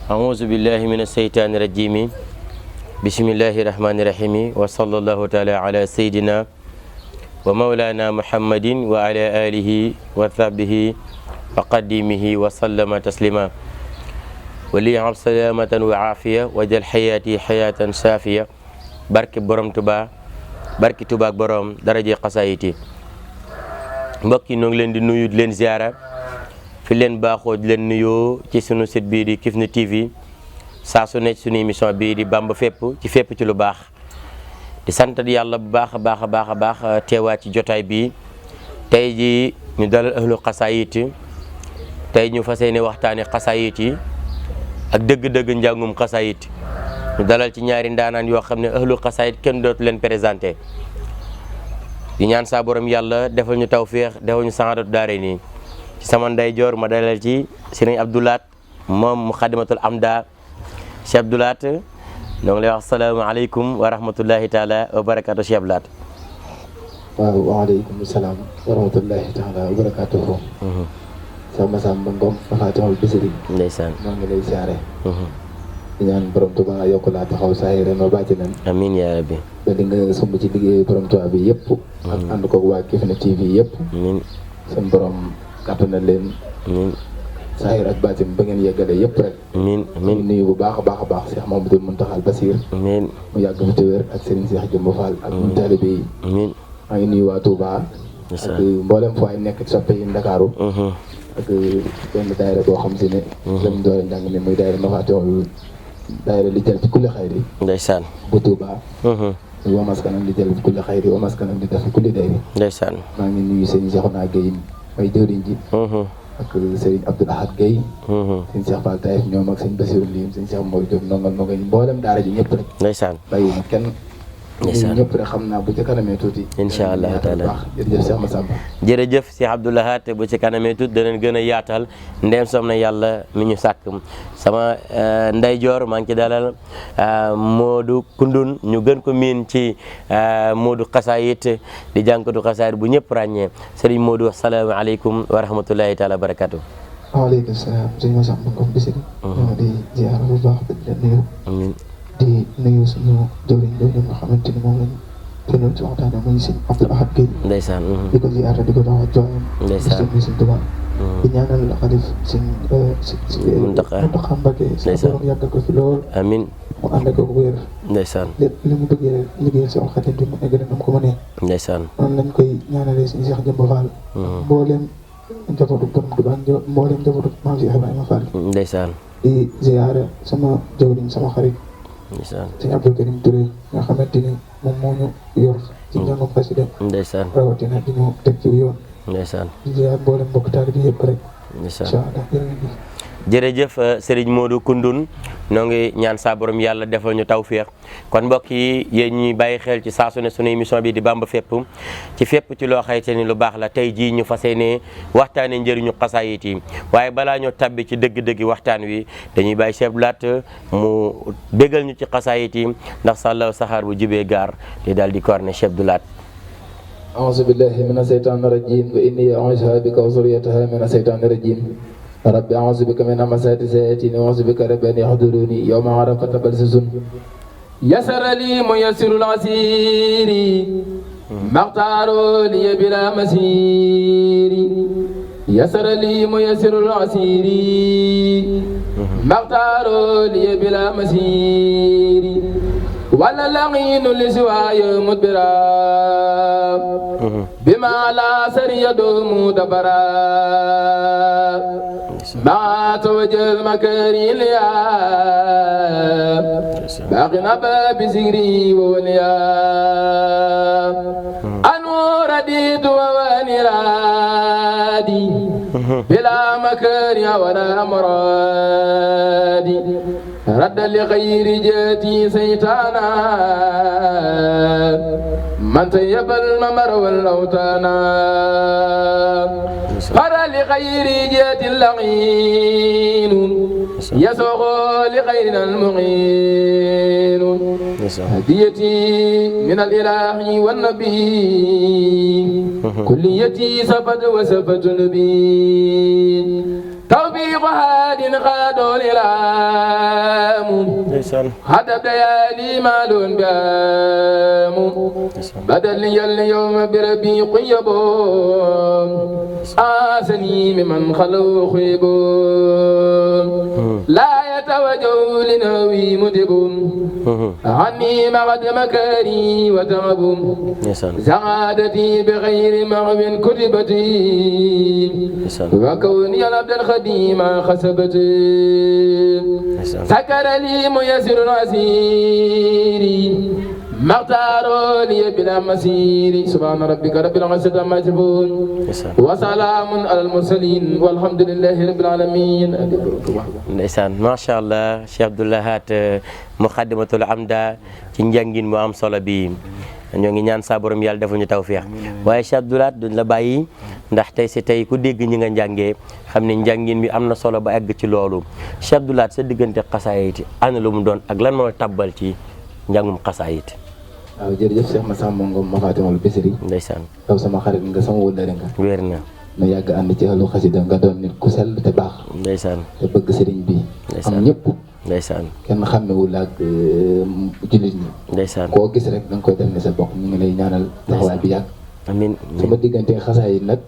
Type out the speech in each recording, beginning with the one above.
أعوذ بالله من الشيطان الرجيم بسم الله الرحمن الرحيم وصلى الله تعالى على سيدنا ومولانا محمد وعلى آله وصحبه وقديمه وسلم تسليما وليعب سلامة وعافية وجل حياتي حياة سافية barke borom Tuba barke Tuba ak borom daraje xasaayiti mbokk yi ñoo ngi leen di nuyu di leen ziara fi leen baaxoo di leen nuyoo ci sunu site bii di Kifne TV saa su nekk sunu émission bii di Bamba fépp ci lu baax di sant yàlla bu baax a baax teewaat ci jotaay bi tey ji ñu dalal ahlu xasaayit tey ñu fas yéene waxtaane xasaayit yi ak dëgg-dëgg njàngum xasaayit ñu dalal ci ñaari ndaanaan yoo xam ne ahlu xasaayit kenn dootu leen présenté di ñaan saa borom yàlla defal ñu tawféex defal ñu saadatu daare nii ci sama ndeyjoor ma dalal ci sëriñ Abdoulaat moom mu xadimatul amda Cheikh Abdoulaat ñoo ngi lay wax salaamaaleykum wa rahmatullahi taala wa barakaatu Cheikh Abdoulaat. waaw waaleykum salaam wa rahmatullahi taala wa barakaatuhu. sama Samba Ngom Mafatihul Bichri. ndeysaan maa ngi lay siyaare. di ñaan borom Tuba yokk laa taxaw saa yi ren wa bàcc nan. amiin yaa rabbi. ba di nga sumb ci liggéey borom Tuba bi yëpp. ak ànd koog waa Kifne TV yëpp. amiin seen borom kàttanal leen. amiin saa yi ak bàcc ba ngeen yeggale yëpp rek. amiin amiin nuyu bu baax a baax Cheikh Mamadou Muntaxal Basir. amiin mu yàgg fi te wér ak Serigne Cheikh Jumbo Fall ak ñun taalibe yi. amiin maa ngi nuyu waa Touba. ak mboolem fu ay nekk ci soppe yi Ndakaaru. ak benn daayira boo xam si ne. lañ doole njàng mi muy daayira Mafatihul daayira li jël fi kulli xayri. ndeysaan bu Touba. wa maskanam li jël fi kulli xayri wa maskanam li def fi kulli dayri. ndeysaan maa ngi nuyu sëñ Cheikhouna Gueye may jëwriñ ji. ak Serigne Abdoul Ahad Gueye. sëñ Cheikh Fall Taïf ñoom ak sëñ Bassirou Lim sëñ Cheikh Mor Diop ndongal moo koy mboolem daara ji ñëpp rek. ndeysaan bàyyi na kenn. ndeysaan ñëpp rek xam naa bu ci kanamee tuuti. incha allah taala jërëjëf Cheikh Massamba. jërëjëf Cheikh Abdoul Ahad bu ci kanamee tuuti danañ gën a yaatal ndeem som na yàlla mi ñu sàkk sama ndeyjoor maa ngi ci dalal Modou Koundoune ñu gën ko miin ci Modou xasaayit di jànkatu xasaayit bu ñëpp ràññee Serigne Modou asalaamaaleykum wa rahmatullahi taala wa barakatu. waaleykum salaam sëñ Massamba Ngom Bichri. ñoo di ziar bu baax di leen nuyu. amiin di nuyu suñu jëwriñ jooju nga xamante ni moom lañ gënoon ci waxtaane muy sëñ Abdoul Ahad Gueye. ndeysaan di ko ziar di ko dox ak jooyam. ndeysaan di sëñ Tuubaa. di ñaanal xalif sëñ Muntaxa Mbakke. ndeysaan borom yàggal ko fi lool. amiin mu ànd ak wér. ndeysaan lépp li mu bëggee liggéeyal si Xaadim bi mu egg na mu ko mënee. ndeysaan noonu lañ koy ñaanalee suñu Cheikh Jëmba Fall. mboolem njabootu borom Tuubaa mboolem njabootu Maam Cheikh Ibrahima Fall. ndeysaan di ziare sama jëwriñ sama xarit. ndeysaan sëñ Abdou Karim Touré nga xamante ni moom moo ñu yor ci njàngam xasida ndeysaan rawatina di ñu teg ci yoon. ndeysaan di ziar mboolem mbokk taalibe bi yëpp rek. ndeysaan incha allah jërëjëf. jërëjëf Serigne Modou Koundoune noo ngi ñaan saa borom yàlla defal ñu tawféex kon mbokk yi yéen ñuy bàyyi xel ci saa su ne sunu émission bi di Bamba fépp ci loo xayte ni lu baax la tey jii ñu fas yéene waxtaane njëriñu xasaayit yi waaye balaa ñoo tabbi ci dëgg-dëggi waxtaan wi dañuy bàyyi Cheikh Abdoulaat mu bégal ñu ci xasaayit yi ndax sàllaw saxaar bu jibee gaar di daal di korne Cheikh Abdoulaat. أعوذ بالله من الشيطان الرجيم وإني أعوذها بك وذريتها من الشيطان الرجيم رب أعوذ بك من همزات الشياطين وأعوذ بك رب أن يحضروني يوم عرفة بلسس يسر لي ميسر العسير مختار لي بلا مسير يسر لي ميسر العسير مختار لي بلا مسير ولا لغين لسواي مدبرا بما لا سر يدوم دبرا ما توجه المكاري ليا باقي نبا بسكري ووليا أنو رديت وواني رادي بلا مكاري ولا مرادي رد لغير جاتي سيطانا من طيب الممر والأوتانا خرى لغير جات اللعين يسوغ لغيرنا المعين هديتي من الإله والنبي كليتي سفد وسفد نبي توفيق هاد قاد الإلام هدب ليالي مال بام بدل اليوم بربي قيب آسني ممن خلو خيب لا يتوجه لنوي مدب عني مغد مكاري وتعب سعادتي بغير مغو كتبتي وكوني العبد الخديم خسبتي سكر لي ميسر عسيري مختار لي بلا مسير سبحان ربك رب العزة عما يصفون وسلام على المرسلين والحمد لله رب العالمين. ndeysaan macha allah Cheikh Abdou Lahad Muqaddimatul Amda ci njàngin mu am solo bi ñoo ngi ñaan sa borom yàlla defuñu tawfiix waaye Cheikh Abdou Lahad duñ la bàyyi ndax tey si tey ku dégg ñi nga njàngee xam ne njàngin bi am na solo ba egg ci loolu Cheikh Abdou Lahad sa diggante xasaayit ana lu mu doon ak lan moo tabbal ci njàngum xasaayit. waaw jërëjëf Cheikh Massamba Ngom Mafatimul Bichri. ndeysaan yow sama xarit nga sama wëllëre nga. wér na. nu yàgg ànd ci ahlu xasida nga doon nit ku sell te baax. ndeysaan te bëgg sëriñ bi. am ñëpp. ndeysaan kenn xàmmewul ak jullit ñi. ndeysaan koo gis rek da nga koy def ne sa bopp ñu ngi lay ñaanal. taxawaay bi yàgg. amiin sama diggante xasaayit nag.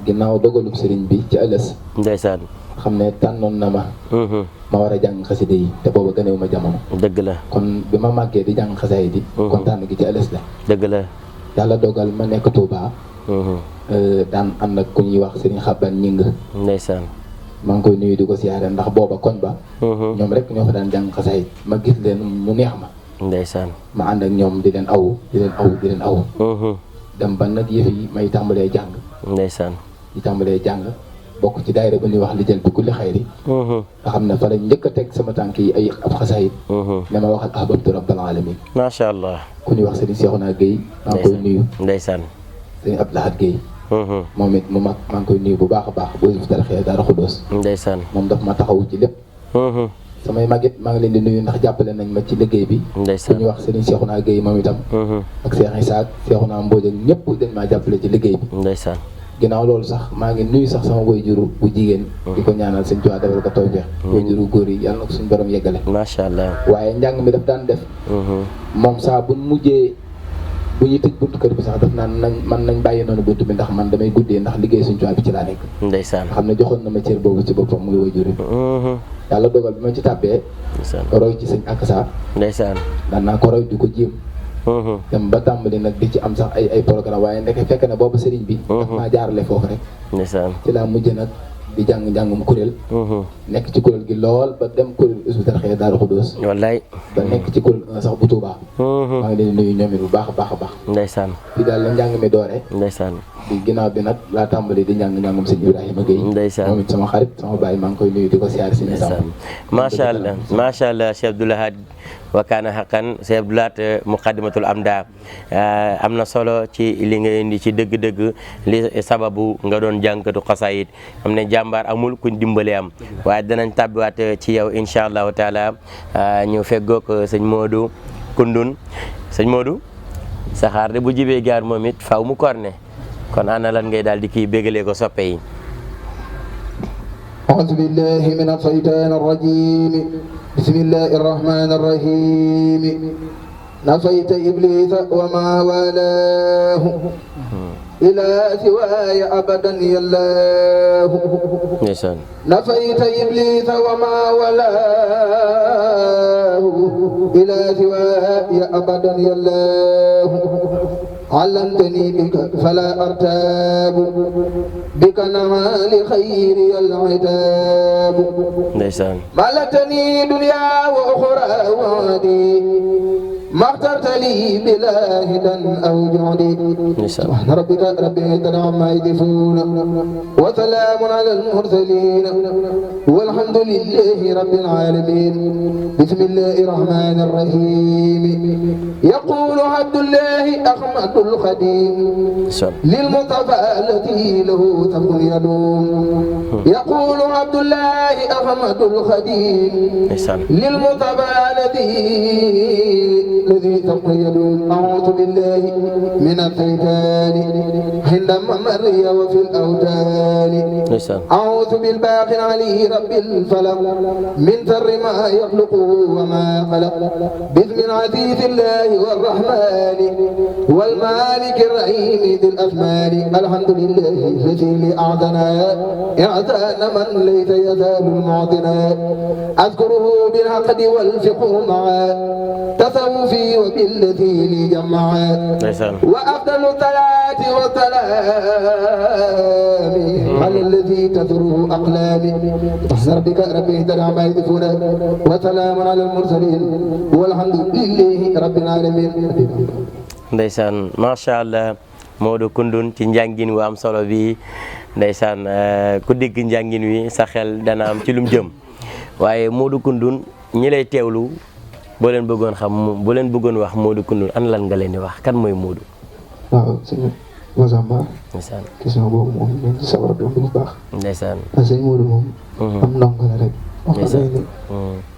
ginnaaw dogalub sëriñ bi ci ëllës. ndeysaan xam ne tànnoon na ma. ma war a jàng xasida yi te booba gënewu ma jamono. dëgg la kon bi ma màggee di jàng xasaayit yi. kon tànn gi ci ëllës la. dëgg la. yàlla dogal ma nekk Touba. daan ànd ak ku ñuy wax Serigne Xabban ñing. ndeysaan maa ngi koy nuyu di ko siyaare ndax booba koñ ba. ñoom rek ñoo fa daan jàng xasaayit ma gis leen mu neex ma. ndeysaan ma ànd ak ñoom di leen awu di leen awu. dem ba nag yëf yi may tàmbalee jàng. ndeysaan di tàmbalee jàng bokk ci daayira bu ñuy wax li jël bi kulli xayri. nga xam ne fa la njëkk a teg sama tànk yi ay ab xasaayit. ne ma waxal ahbabtu rabbal alamin. macha allah. ku ñuy wax Serigne Cheikhouna Gueye. maa ngi koy nuyu. ndeysaan Serigne Abdou Lahad Gueye. moom it mu mag maa ngi koy nuyu bu baax a baax bu Hizbut Tarqiyyah Daaru Xudoos. ndeysaan moom daf ma taxawu ci lépp. samay magit maa ngi leen di nuyu ndax jàppale nañ ma ci liggéey bi. ndeysaan ku ñuy wax Serigne Cheikhouna Gueye moom itam. ak Cheikh Issa ak Cheikhouna Mbodj ak ñëpp dañ maa jàppale ci liggéey bi. ndeysaan ginnaaw loolu sax maa ngi nuyu sax sama waajuru bu jigéen. di ko ñaanal sëñ Tuubaa defal ko tawfeex. waajuru góor yi yàlla na ko suñu borom yeggale. macha allah. waaye njàng mi daf daan def. moom saa bu mujjee bu ñuy tëj buntu kër bi sax daf naan nañ bàyyi noonu buntu bi ndax man damay guddee ndax liggéey suñu Tuubaa bi ci laa nekk. ndeysaan nga xam ne joxoon na ma cër boobu ci boppam muy waajur yi. yàlla dogal bi ma ci tàbbee. ndeysaan roy ci sëñ Akasa. ndeysaan daan naa ko roy di ko jéem. dem ba tàmbali nag di ci am sax ay programme waaye ndeke fekk na boobu sëriñ bi. daf maa jaarale foofu rek. ndeysaan ci laa mujj nag di jàng njàngum kuréel. nekk ci kuréel gi lool ba dem kuréel Hizbut Tarqiyyah Daaru Xudoos. wallaay. ba nekk ci kuréel sax bu Touba. maa ngi leen di nuyu ñoom it bu baax a baax a baax. ndeysaan fii daal la njàng mi doore. ndeysaan di ginnaaw bi nag laa tàmbali di njàngum sëñ Ibrahima Gueye. ndeysaan moom it sama xarit sama baay maa ngi koy nuyu di ko siyaare si ndeysaan macha allah macha allah Cheikh Abdou Lahad wa kaana haqqan Cheikh Abdou Lahad Muqaddimatul Amda am na solo ci li nga indi ci dëgg-dëgg li sababu nga doon jàngkatu xasaayit am ne jàmbaar amul kuñ dimbale am waaye danañ tàbbiwaat ci yow incha allahu taala ñu feggoog sëñ Modou Koundoune sëñ Modou saxaar de bu jibee gaar moom it faaw mu korne kon ana lan ngay daal di kii bégalee ko soppe yi. أعوذ بالله من الشيطان الرجيم بسم الله الرحمن الرحيم نفيت إبليس وما والاه إلى سواي أبدا يالله نفيت إبليس وما والاه إلى سواي أبدا يالله علمتني بك فلا أرتاب بك نهى لخيري العتاب ملكتني دنيا وأخرى وعدي ما اخترت لي بلا هدى أو جهدي سبحان ربك رب العزة عما يصفون وسلام على المرسلين والحمد لله رب العالمين بسم الله الرحمن الرحيم يقول عبد الله أحمد الخديم للمصطفى التي له ثم يدوم يقول عبد الله أحمد الخديم للمصطفى الذي الذي تقيد أعوذ بالله من الشيطان عند ممري وفي الأوتان أعوذ بالباقي العلي رب الفلق من شر ما يخلق وما خلق باسم العزيز الله والرحمن والمالك الرحيم ذي الأسمان الحمد لله الذي لأعطنا إعطاء من ليس يزال المعطنا أذكره بالعقد والفقه معا تصوفي وبالذي لي جمعا وأفضل الصلاة والسلام على الذي تذره أقلامي ربك ربي اهتدى عما يصفون وسلام على المرسلين والحمد لله رب العالمين. ndeysaan macha allah Modou Koundoune ci njàngin wu am solo bi ndeysaan ku dégg njàngin wi sa xel dana am ci lum jëm waaye Modou Koundoune ñi lay teewlu boo leen bëggoon xam boo leen bëggoon wax Modou Koundoune an lan nga leen di wax kan mooy Modou. waaw sëñ Massamba. ndeysaan question boobu moom ñu ci sawar doon bu baax. ndeysaan sëñ Modou moom. am ndongo la rek. ndeysaan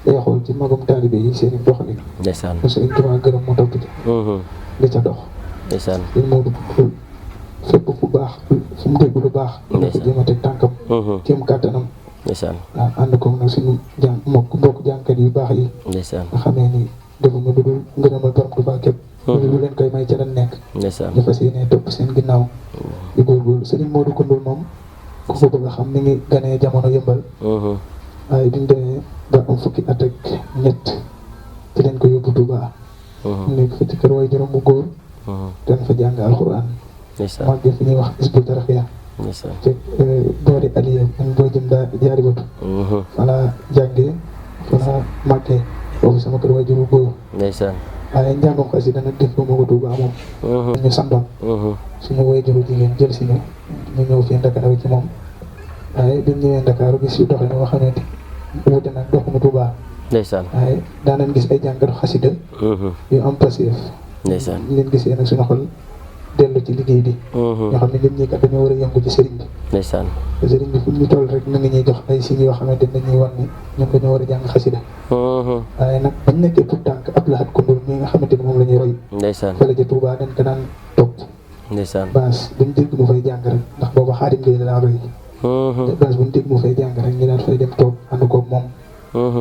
day xool ci magum taalibe yi seen i doxalin. ndeysaan parce que Tuubaa gërëm moo topp ci. li ca dox. ndeysaan sëñ Modou fépp fu baax fu mu dégg lu baax. dina ko jéem a teg tànkam. kéem kàttanam. ndeysaan waaw ànd koog nag suñu mbokk jàngkat yu baax yi. ndeysaan nga xamee ni defuñu lu dul ngërëmal borom Tuubaa képp. lu leen koy may ca lan nekk. ndeysaan dafa yéene topp seen ginnaaw. di góorgóorlu sëriñ Modou Koundoune moom ku ko bëgg a xam mi ngi ganee jamono yëmbal. waaye bi mu demee ba am fukki at ak ñett ci leen ko yóbbu Tuubaa. mu nekk fa ci kër way juróom bu góor. dañ fa jàng alxuraan. ndeysaan màggee fi ñuy wax Hizbut Tarqiyyah. ndeysaan te boori Aliya am boo jëm daa jaari batu. voilà jàngee fa màggee foofu sama kër way jur bu góor. ndeysaan waaye njàngam xasida nag def ko moo ko Tuubaa moom. ñu santoon. suñu way juru jigéen jël si ñu ñëw fii Ndakaaru ci moom. waaye bi ñu ñëwee Ndakaaru gis yu doxee nga xamante ni wuute nag doxinu Tuubaa. ndeysaan waaye daanañ gis ay jàngatu xasida yu am passif. ndeysaan leen gisee nag suñu xol dellu ci liggéey bi. ñoo xam ne ñun ñii kat dañoo war a yëngu ci sëriñ bi. ndeysaan te sëriñ bi fu ñu toll rek na nga ñuy jox ay signes yoo xamante ne dañuy wan ni ñun dañoo war a jàng xasida. waaye nag bañ nekkee pour tànk Abdou Lahad Koundoune mi nga xamante ni moom la ñuy roy. ndeysaan fële ca Touba dañ ko daan topp. ndeysaan baas buñ dégg mu fay jàng rek ndax booba Xaadim Gay la daan roy. te baas buñ dégg mu fay jàng rek ñu daan fay dem toog ànd koog moom.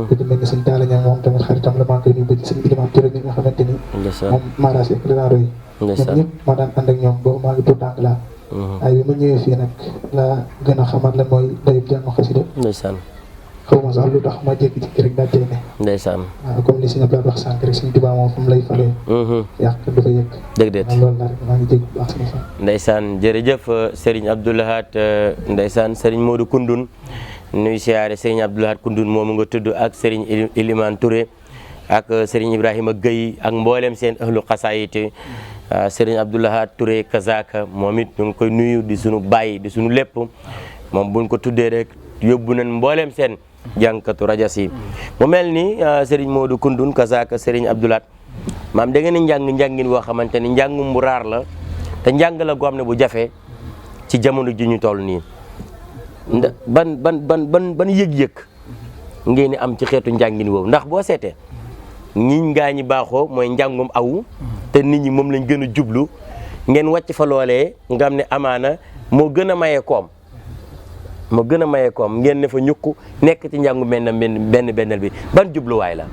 ku ci mel ni sëñ Talla Niang moom tamit xaritam la maa ngi koy nuyu ba ci sëñ Iliman Touré bi nga xamante ni. moom Mara Seck la daan roy. ñoom ñëpp maa daan ànd ak ñoom boobu maa ngi tuut tànk laa. waaye bi ma ñëwee fii nag laa gën a xamaat lan mooy dayub jàng xasida. ndeysaan xaw ma sax lu tax ma jékki-jékki rek daa tey ne. ndeysaan waaw comme li sëñ Abdoulaye wax sànq rek suñu Tuubaa moom fu mu lay falee. yàq du fa yëg. dëgg loolu la rek maa ngi jéggi bu baax sama fan. ndeysaan jërëjëf Serigne Abdou Lahad ndeysaan Serigne Modou Koundoune nuy siyaare Serigne Abdou Lahad Koundoune moomu nga tudd ak Serigne Ilimane Touré ak Serigne Ibrahima Gueye ak mboolem seen ahlu xasaayit Serigne Abdou Lahad Touré kazaka moom it ñu ngi koy nuyu di sunu baay di sunu lépp moom buñ ko tuddee rek yóbbu nañ mboolem seen jànkatu rajas yi mu mel ni Serigne Modou Koundoune kazaka Serigne Abdou Lahad maam da ngeen a njàngin woo xamante ni njàngum bu raar la te njàng la goo xam ne bu jafe ci jamono ji ñu toll nii ban yëg-yëg ngeen di am ci xeetu njàngin woowu ndax boo seetee ñiñ gaa ñi baaxoo mooy njàngum aw te nit ñi moom lañ gën a jublu ngeen wàcc fa loolee nga xam ne amaana moo gën a maye koom ngeen ne fa ñukk nekk ci njàngu benn bi ban jubluwaay la.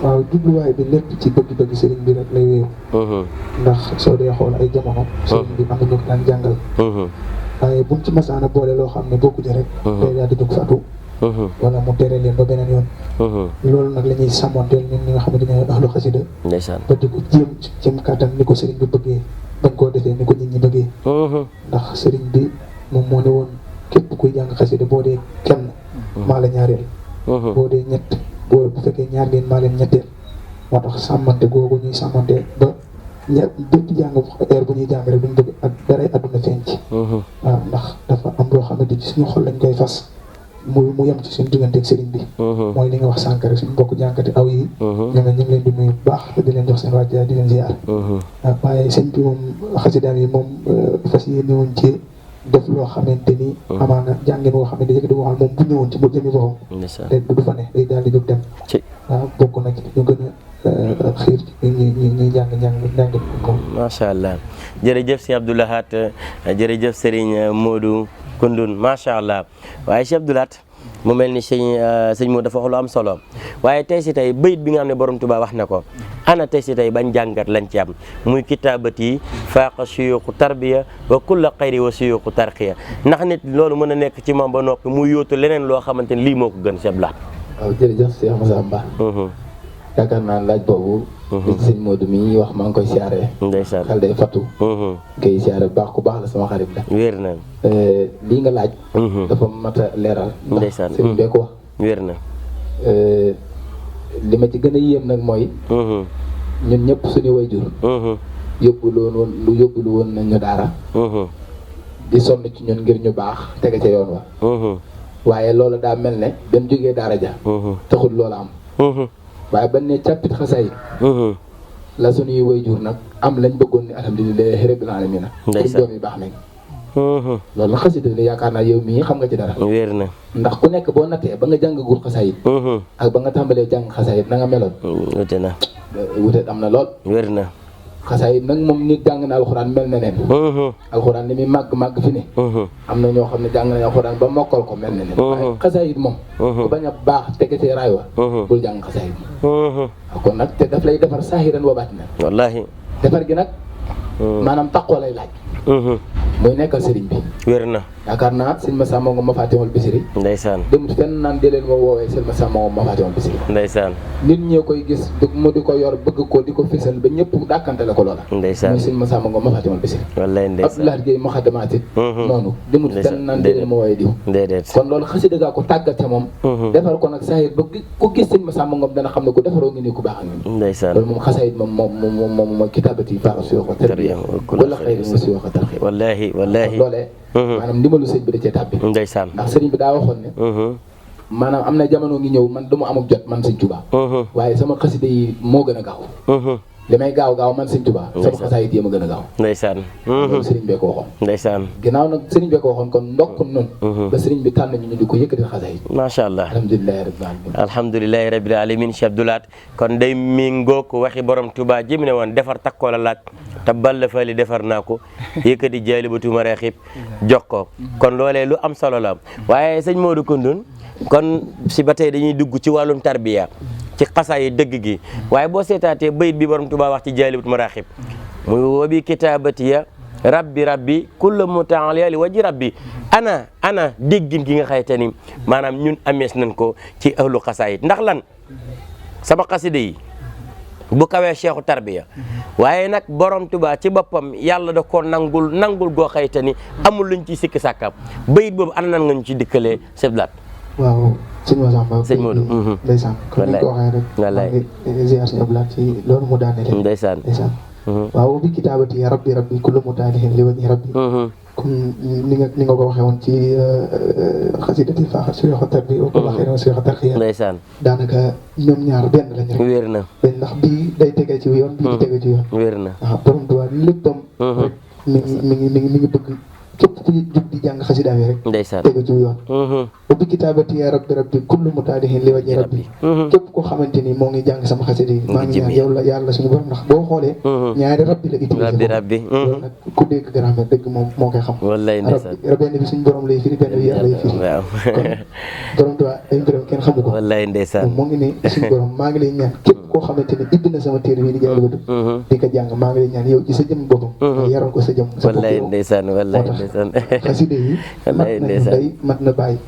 waaw jubluwaay bi lépp ci bëgg-bëgg sëriñ bi rek lay wéeru. ndax soo dee xool ay jamono. sëriñ bi am na ñu ko daan jàngal. waaye buñ ci masaana boole loo xam ne bokku ci rek. day daal di jóg fatu. wala mu tere leen ba beneen yoon. loolu nag la ñuy sàmmanteel ñun ñi nga xam ne dañoo ahlu xasida. ndeysaan ba di ko jéem kàttan ni ko sëriñ bi bëggee bañ koo defee ni ko nit ñi bëggee. ndax sëriñ bi moom moo ne woon képp kuy jàng xasida boo dee kenn maa la ñaareel. boo dee ñett bu fekkee ñaar ngeen maa leen ñetteel. moo tax sàmmante googu ñuy sàmmante ba bépp jàng heure bu ñuy jàng rek duñ bëgg ak daray àdduna feeñ ci. waaw ndax dafa am loo xamante ci suñu xol lañ koy fas. mu yem ci suñu digganteeg sëriñ bi. mooy li nga wax sànq rek suñu mbokk jànkati aw yi. ñu ngi leen di nuyu bu baax te di leen jox seen wàcc di leen ziar. waaye sëñ bi moom xasidaam yi moom fas yéene woon ci def loo xamante ni. amaana jàngin woo xamante ni moom bu ñëwoon ci mu jëmi boppam. te du fa ne day daal di jóg dem. waaw bokk na ci ñu gën a xiir ñuy jàng moom. macha allah jërëjëf si Abdou Lahad jërëjëf Serigne Modou Koundoune macha allah waaye si Abdou Lahad mu mel ni sëñ Modou dafa wax lu am solo waaye tey si tey bayit bi nga xam ne borom Tuubaa wax na ko ana tey si tey bañ jàngat lañ ci am muy kitaabati faaqa suyuuxu tarbiya wa kulla xayri wa suyuuxu tarxiya ndax nit loolu mën a nekk ci moom ba noppi mu yóotu leneen loo xamante ni lii moo ko gën si Abdou Lahad. waaw jërëjëf Cheikh Moussa Mba. yaakaar naa laaj boobu. li ci sëñ Modou mi wax maa ngi koy siyaare. ndeysaan xel day fattu. koy siyaare bu baax ku baax la sama xarit la. wér na. lii nga laaj. dafa mat a leeral. ndeysaan ndax sëñ bee ko wax. wér na. li ma ci gën a yéem nag mooy. ñun ñëpp suñu wayjur. yóbbulu woon nañ ñu daara. di sonn ci ñun ngir ñu baax tege ca yoon wa. waaye loolu daa mel ne benn jógee daara ja. taxul loola am. waaye ban ne càppit xasaay la suñuy wayjur nag am lañ bëggoon ni alhamdulilah rabbil alamin pour doom yi baax nañ. loolu nag xasida li yaakaar naa yow mii xam nga ci dara. wér na. ndax ku nekk boo nattee ba nga jàngagul xasaayit ak ba nga tàmbalee jàng xasaayit na nga meloon. wute na. wute am na lool. wér na. xasaayit nag moom nit jàng na alxuraan mel na neen. alxuraan ni muy màgg fi ne. am na ñoo xam ne jàng nañ alxuraan ba mokkal ko mel na neen. waaye xasaayit moom. ku bañ a baax tege ci raay wa. bul jàng xasaayit. kon nag te daf lay defar saahiran wa baatinan. wallaahi. defar gi nag. maanaam taqoo lay laaj. muy nekkal sëriñ bi. wér na. yaakaar naa sëñ Massamba Ngom ma Fatimul Bisri. ndeysaan. demut fenn naan dee leen ma woowee sëñ Massamba Ngom ma Fatimul Bisri. ndeysaan. nit ñee koy gis mu di ko yor bëgg ko di ko fésal ba ñëpp dàkkante la ko loola. ndeysaan muy sëñ Massamba Ngom ma Fatimul Bisri. wallaay ndeysaan. Abdoulaye Gueye ma xaddamaat it. noonu demut fenn naan dee leen ma woowee diw. déedéet. kon loolu xasida gaa ko tàggate moom. defar ko nag saahir ba ku gis sëñ Massamba Ngom dana xam ne ku defaroo ngi nii ku baax a ngi. ndeysaan. loolu moom xasaayit moom kitaabati faaqa suyuuxa tarbiya wala xayri wa suyuuxa tarxiya. wallaahi wallaahi. loolee maanaam ndimbalu sëñ bi da cee tàbbi. ndeysaan. ndax sëriñ bi daa waxoon ne. maanaam am na jamono ngi ñëw man du ma amuk jot man sëñ Tuubaa. waaye sama xasida yi moo gën a gaaw. li may gaaw man sëñ Tuubaa. sama xasaayit yi ma gën a gaaw. ndeysaan. loolu sëriñ bee ko waxoon. ndeysaan. ginnaaw nag sëriñ bee ko waxoon kon ndokk noonu. ba sëriñ bi tànn ñu di ko yëkkati xasaayit. macha allah. alhamdulilah rabbil alamin. alhamdulilahi rabbil alamin Cheikh Abdou Lahad kon day méngoo ko waxi borom Tuubaa ji mu ne woon defar takkoo la laaj te balla fali defar naa ko yëkkati Jaalibatu Maraaxib jox ko kon loolee lu am solo la waaye sëñ Modou Koundoune kon si ba tey dañuy dugg ci wàllum tarbiya ci xasaay yi dëgg gi waaye boo seetaatee bayit bi borom Tuubaa wax ci Jaalibatu Maraaxib muy wobi kitaabatiya rabbi kulla mutaaliya li waji rabbi ana déggin gi nga xayte ni maanaam ñun amees nañ ko ci ahlu xasaayit ndax lan sama xasida yi bu kawee cheikhu tarbiya waaye nag borom Tuubaa ci boppam yàlla da ko nangul goo xayte ni amul luñ ci sikki sàkkam bayit boobu ana nan nga ñu ci dikkalee seblaat. waaw sëñ Massamba. sëñ Modou. ndeysaan comme ni ko waxee rek. wallaay ziar sëñ Abdou Lahad ci loolu mu daanele. ndeysaan. waaw bi kitaabati ya rabbi kullu mutaalihin li wajhi rabbi. comme ni nga ko waxee woon ci xasidati faaqa suyuuxa tarbiya wa kulla xayrin wa suyuuxa tarxiya. ndeysaan. daanaka ñoom ñaar benn lañ rek. wér na. ndax bii day tege ci yoon bii di tege ci yoon. wér na. waaw borom Tuubaa léppam. rek mi ngi bëgg képp ku jug di jàng xasida yi rek. ndeysaan. tege ci yoon. wa bi kitaabati ya rabbi kullu mutaalihin li wajhi rabbi. képp koo xamante ni moo ngi jàng sama xasida yi. maa ngi ñaan yow la yàlla suñu borom ndax boo xoolee. ñaari rabbi la utilisé. rabbi. loolu nag ku dégg grammaire dëgg moom moo koy xam. wallaay ndeysaan. benn bi suñu borom lay firi benn bi yàlla lay firi. waaw. kon borom Tuubaa ay mbiram kenn xamu ko. wallaay ndeysaan. moo ngi ne suñu borom maa ngi lay ñaan képp koo xamante ni ibbi na sama téere bi di Jaalibatu. di ko jàng maa ngi lay ñaan yow ci sa jëm boppam. yaroon ko sa jëm. sa bopp wallaay ndeysaan wallaay ndeysaan. xasida yi mat na bàyyi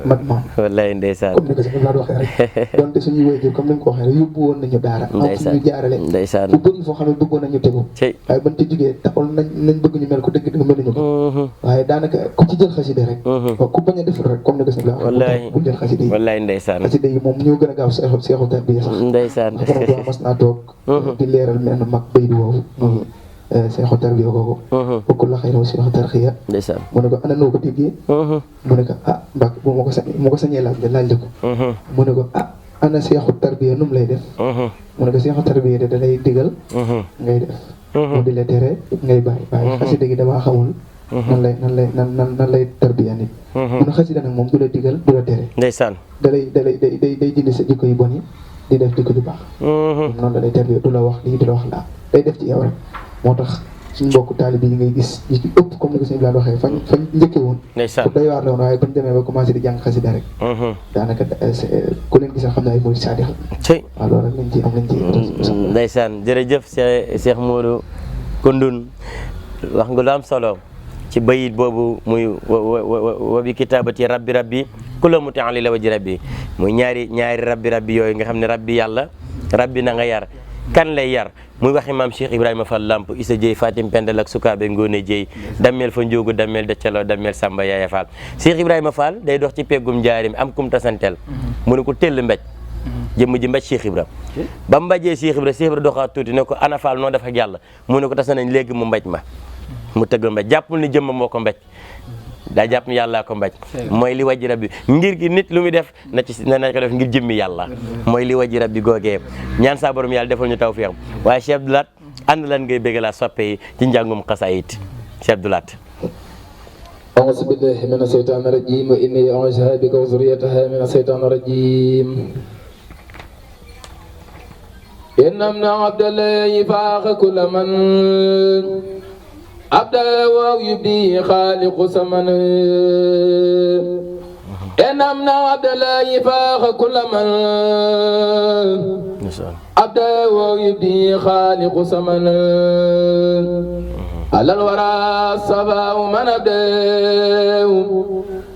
mat maam. wallaay ndeysaan. comme ni ko sëñ Abdou Lahad waxee rek donte suñuy waajur comme ni nga ko waxee rek yóbbu woon nañu daara. ndeysaan ñu jaarale. ndeysaan. fu bëri foo xam ne bëggoon nañu tegu. waaye ban te jugee taxul nañ bëgg ñu mel ko dëgg dëgg meluñu ko. waaye daanaka ku ci jël xasida rek. ku bañ a defar rek comme ni ko sëñ Abdou Lahad waxee bu jël xasida yi. wallaay ndeysaan. xasida yi moom ñoo gën a gaaw seexu tarbiya sax. ndeysaan. mas naa toog di leeral menn mag bay di woowu seexu tarbiya kooku bokkul la xëy na seexu tarxiya ndeysaan. mu ne ko ana noo ko déggee mu ne ko mbak bu ma ko sañee laaj la ko mu ne ko ana seexu tarbiya nu mu lay def mu ne ko seexu tarbiya de da lay digal ngay def mu di la tere ngay bàyyi xasida gi damaa xamul nan lay tarbiya nit mu ne xasida nag moom du la digal du la tere ndeysaan. day dindi sa jikko yu bon yi di def di ko ju baax noonu la lay terbi du la wax lii du la wax laa day def ci yow rek moo tax suñu mbokku taalibe yi ngay gis yi ci ëpp comme ni ko sëñ Ibrahima waxee fañ njëkkee woon ku doy waar la woon waaye bañ demee ba commencé di jàng xasida rek daanaka ku leen gis xam ne ay murid saadix waaw loolu rek lañ ci am lañ ci ndeysaan jërëjëf Cheikh Modou Koundoune wax nga lu am solo ci bayit boobu muy wa bi kitaabati rabbi kula mutaali la waji rabbi muy ñaari rabbi yooyu nga xam ne rabbi yàlla rabbi na nga yar kan lay yar muy waxi maam Cheikh Ibrahima Fall Lamp Issa Dieye Fatim Pendel ak Sukaabe Ngoone Dieye dammel fa njóogu dammel dëccaloo dammel Samba Yaaya Fall Cheikh Ibrahima Fall day dox ci peggum njaarim am kum tasantel mu ne ko tell mbéj jëmm ji mbéj Cheikh Ibra ba mbajee Cheikh Ibra doxaat tuuti ne ko ana Fall noo def ak yàlla mu ne ko tasa nañ léegi mu mbéj ma mu tëgg mbéj jàppul ni jëmm moo ko mbéj daa jàpp ni yàllaa ko mbéj mooy li wajji rabbi ngir gi nit lu muy def na ko def ngir jëmmi yàlla mooy li wajji rabbi googee ñaan saa borom yàlla defal ñu tawfiix waaye Cheikh Abdou Lahad ànd lan ngay bëgg laa soppe yi ci njàngum xasaayit Cheikh Abdou Lahad أعوذ بالله من الشيطان الرجيم وإني أعوذها بك وذريتها من الشيطان الرجيم إن ابن عبد الله فاق كل من عبده ويبدي خالق سمن إن ابن عبد الله فاق كل من عبده ويبدي خالق سمن على الورى الصفا من أبداه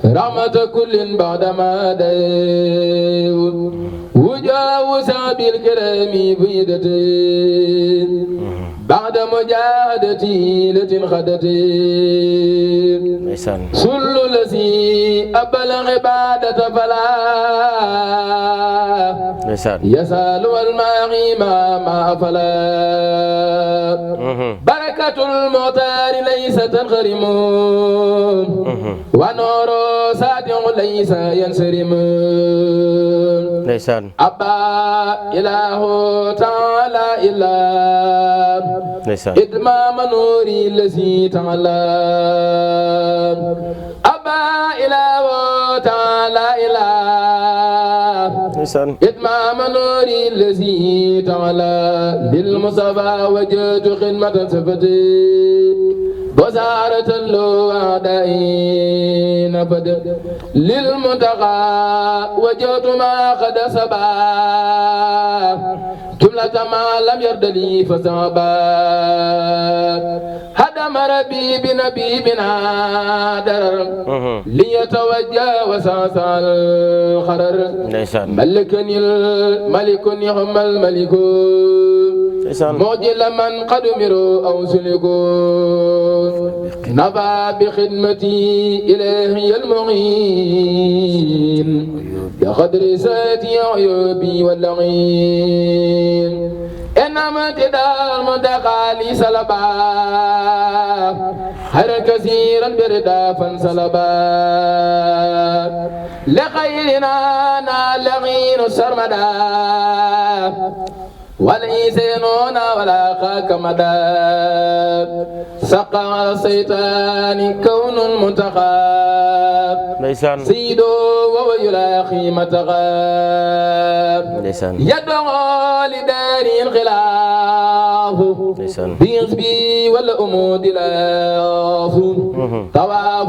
رحمة كل بعدما داه وجاوز بالكرام بيدته بعد مجاهدتي لتنخدتي سل الذي أبلغ عبادة فلا يسال والماغي ما فلا بركة المختار ليس تنخرم ونور ساتع ليس ينسرم أبا إله تعالى إلا إتمام نوري الذي تعالى أبا إله تعالى إلا إتمام نوري الذي تعالى للمصطفى وجدت خدمة صفتي بزارة لو أعدائي نفد للمنتقى وجدت ما قد سبا جملة ما لم يرد لي فسابا هدم ربي بنبي بنا درر ليتوجه وساسا الخرر ملكني الملك نعم الملك موجل من قد مروا أو سلكوا نفى بخدمتي إلهي المعين بقدر ساتي عيوبي واللعين إنما امتداء المنتقى لي سلبا خير كثيرا بردا فانسلبا لخيرنا نالغين السرمدا وليسنون ولا خاك مدى سقى الشيطان كون المنتقى سيدو وهو يلاقي متقى يدعو لدار الخلاف بيصبي والأمود لاف طواف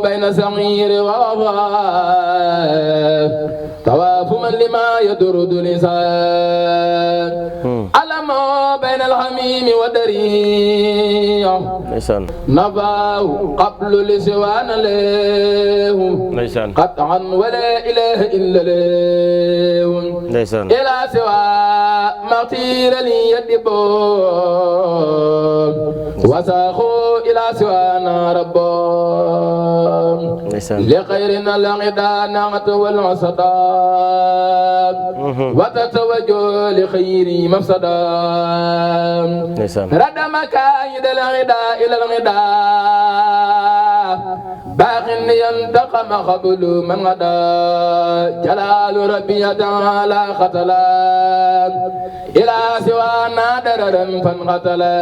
بين سمير ووفاف طواف من لما يدرد لسان علم بين الحميم والدريع نفاه قبل لسوان له قطعا ولا إله إلا له إلى سوى مغتير لي يدبو وساخوا إلى سوانا ربو لخيرنا الغدا نعت والعصدان وتتوجه لخير مفسدا رد مكايد الغدا إلى الغدا باق ينتقم قبل من غدا جلال ربي تعالى ختلا إلى سوانا دررا فانقتلا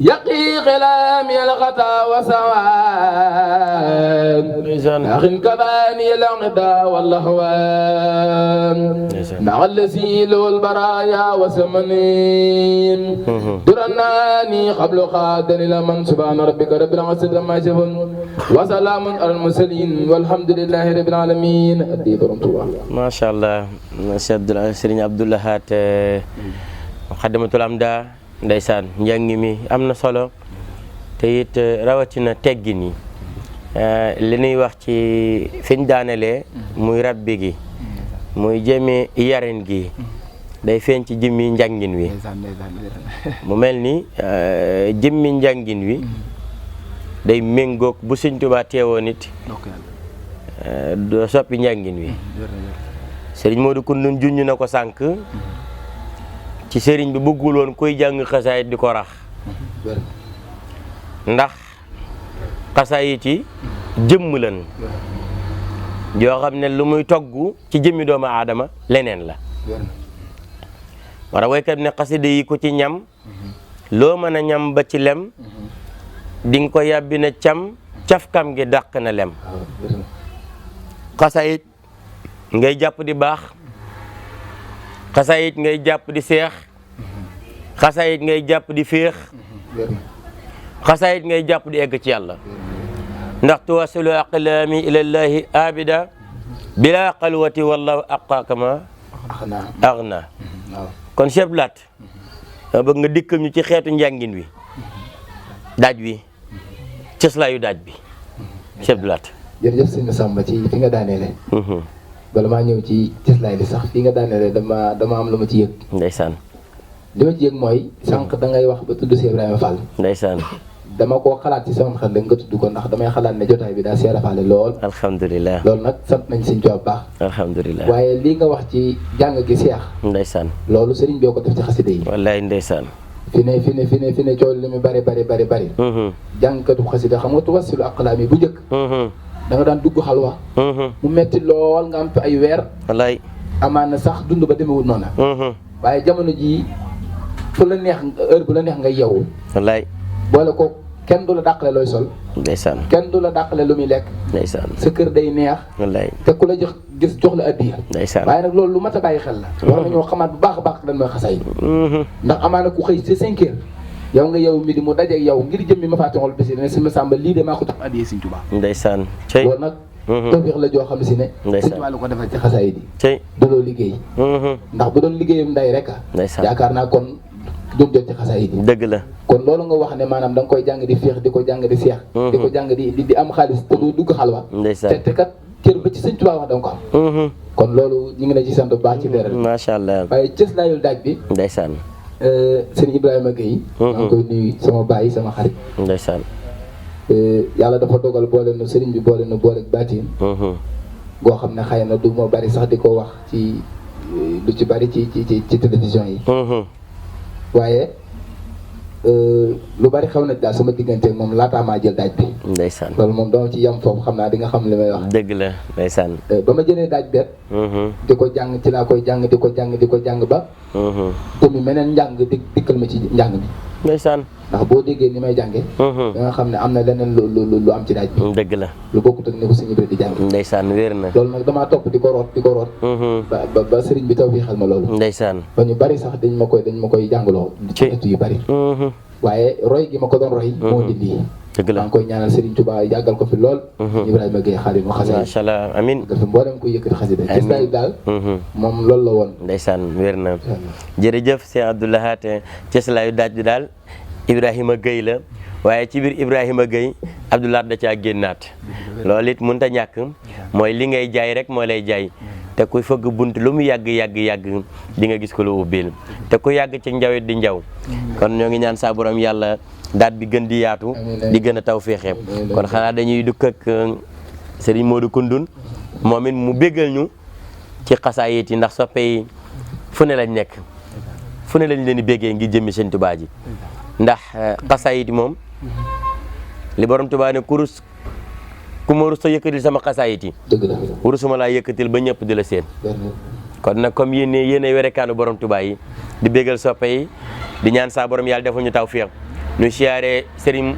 يقي خلامي الغطا وسوان أخ كباني العقدا واللهوان مع الذيل والبرايا وسمنين درناني قبل قادر لمن سبحان ربك رب العزة عما يصفون وسلام على المرسلين والحمد لله رب العالمين. ما شاء الله Serigne Abdou Lahad Moukhaddamatoul Amda ndeysaan njàng mi am na solo te it rawatina teggin yi li ñuy wax ci fiñ daanelee muy rabbi gi muy jëmee yarin gi day feeñ ci jëmmi njàngin wi mu mel ni jëmmi njàngin wi day méngoog bu Sëñ Tuubaa teewoo nit doo soppi njàngin wi Serigne Modou Koundoune junñ na ko sànq ci sëriñ bi bëggul woon koy jàng xasaayit di ko rax ndax xasaayit yi jëmm lan yoo xam ne lu muy togg ci jëmmi doomu aadama leneen la wara waykat ne xasida yi ko ci ñam loo mën a ñam ba ci lem di nga ko yàbbi na cam cafkam gi dàq na lem xasaayit ngay jàpp di baax xasaayit ngay jàpp di seex xasaayit ngay jàpp di féex xasaayit ngay jàpp di egg ci yàlla ndax tuwasilu aqlaami ilallahi abida bila xalwati wallahu aqakama aghna kon Cheikh Lat bëgg nga dikkal ñu ci xeetu njàngin wi daaj wi cëslaayu daaj bi Cheikh Lat. jërëjëf sëñ Massamba ci fi nga daaneele bala maa ñëw ci cëslaay li sax fi nga daaneele dama am lu ma ci yëg ndeysaan li ma ci yëg mooy sànq da ngay wax ba tudd Cheikh Ibrahima Fall ndeysaan dama koo xalaat ci sama xel da nga tudd ko ndax damay xalaat ne jotaay bi daa Cheikh Fall lool alhamdulilah loolu nag sant nañ Sëñ Tuubaa baax alhamdulilah waaye lii nga wax ci jàng gi Cheikh ndeysaan loolu sëriñ bi ko def ci xasida yi wallaay ndeysaan fi ne coow li mu bari jàngkatu xasida xam nga tuwasilu aqlaam yi bu njëkk da nga daan dugg xalwa mu metti lool nga am fi ay weer wallaay amaana sax dund ba demewul noona waaye jamono jii fu la neex heure bu la neex nga yeewu wallaay boole ko kenn du la dàqale looy sol ndeysaan kenn du la dàqale lu muy lekk ndeysaan sa kër day neex wallaay te ku la jox la addiya ndeysaan waaye nag loolu lu mat a bàyyi xel la war nañoo xamaat bu baax a baax lan mooy xasaay ndax amaana ku xëy ci 5 heures yow nga yow mi di mu dajeeg yow ngir jëmmi ma faatixol bi si ne si Massamba lii de maa ko tax addiya Sëñ Tuubaa ndeysaan loolu nag tawfeex la joo xam si ne Sëñ Tuubaa la ko defal ci xasaay di daloo liggéey ndax bu doon liggéeyam nday rek yaakaar naa kon doon jot ci xasaay di dëgg la kon loolu nga wax ne maanaam da nga koy jàng di féex di ko jàng di seex di ko jàng di am xaalis te du dugg xalwa te kat cër ba ci Sëñ Tuubaa wax da nga ko am kon loolu ñu ngi la ci sant bu baax ci leeral macha allah waaye cës laayul daaj bi ndeysaan sëñ Ibrahima Gueye maa ngi koy nuyu sama baay sama xarit ndeysaan yàlla dafa dogal boole na sëriñ bi boole baatiin goo xam ne xëy na du ma bari sax di ko wax ci du ci bari ci télévision yi waaye lu bari xew na daal sama diggante moom laataa maa jël daaj bi ndeysaan loolu moom dama ci yem foofu xam naa di nga xam li may wax dëgg la ndeysaan ba ma jëlee daaj bet di ko jàng ci laa koy jàng di ko jàng ba tamit meneen njàng dikkal ma ci njàng mi ndeysaan ndax boo déggee ni may jànge da nga xam ne am na leneen lu am ci daaj bi dëgg la lu bokkut ak ni ko sëñ Ibra di jàng ndeysaan wér na loolu nag damaa topp di ko root ba sëriñ bi taw bi xel ma loolu ndeysaan ba ñu bari sax dañ ma koy jàngaloo ci yu bari waaye roy gi ma ko doon roy moo di lii dëgg la maa ngi koy ñaanal Serigne Touba yàggal ko fi lool Ibrahima Gueye xaalis mu xasida macha allah amin nga fi mboolem koy yëkkati xasida gis naa daal moom loolu la woon ndeysaan wér na jërëjëf Cheikh Abdou Lahad cëslaayu daaj bi daal Ibrahima Gueye la waaye ci biir Ibrahima Gueye Abdou Lahad da caa génnaat loolu it mënut a ñàkk mooy li ngay jaay rek moo lay jaay te kuy fëgg bunt lu mu yàgg di nga gis ko lu ubbil te ku yàgg ci njawit di njaw kon ñoo ngi ñaan saa borom yàlla daat bi gën di yaatu di gën a taw féexe kon xanaa dañuy dukk ak Serigne Modou Koundoune moom it mu béggal ñu ci xasaayit yi ndax soppe yi fu ne lañ nekk fu ne lañ leen di béggee ngir jëmmi Sëñ Tuubaa ji ndax xasaayit yi moom li borom Tuubaa ne kurus ku ma rus a yëkkatil sama xasaayit yi wurusuma laa yëkkatil ba ñëpp di la seen kon nag comme yéen ay werekaanu borom Touba yi di bégal soppe yi di ñaan saa borom yàlla defal ñu tawfiq ñu siyaare Serigne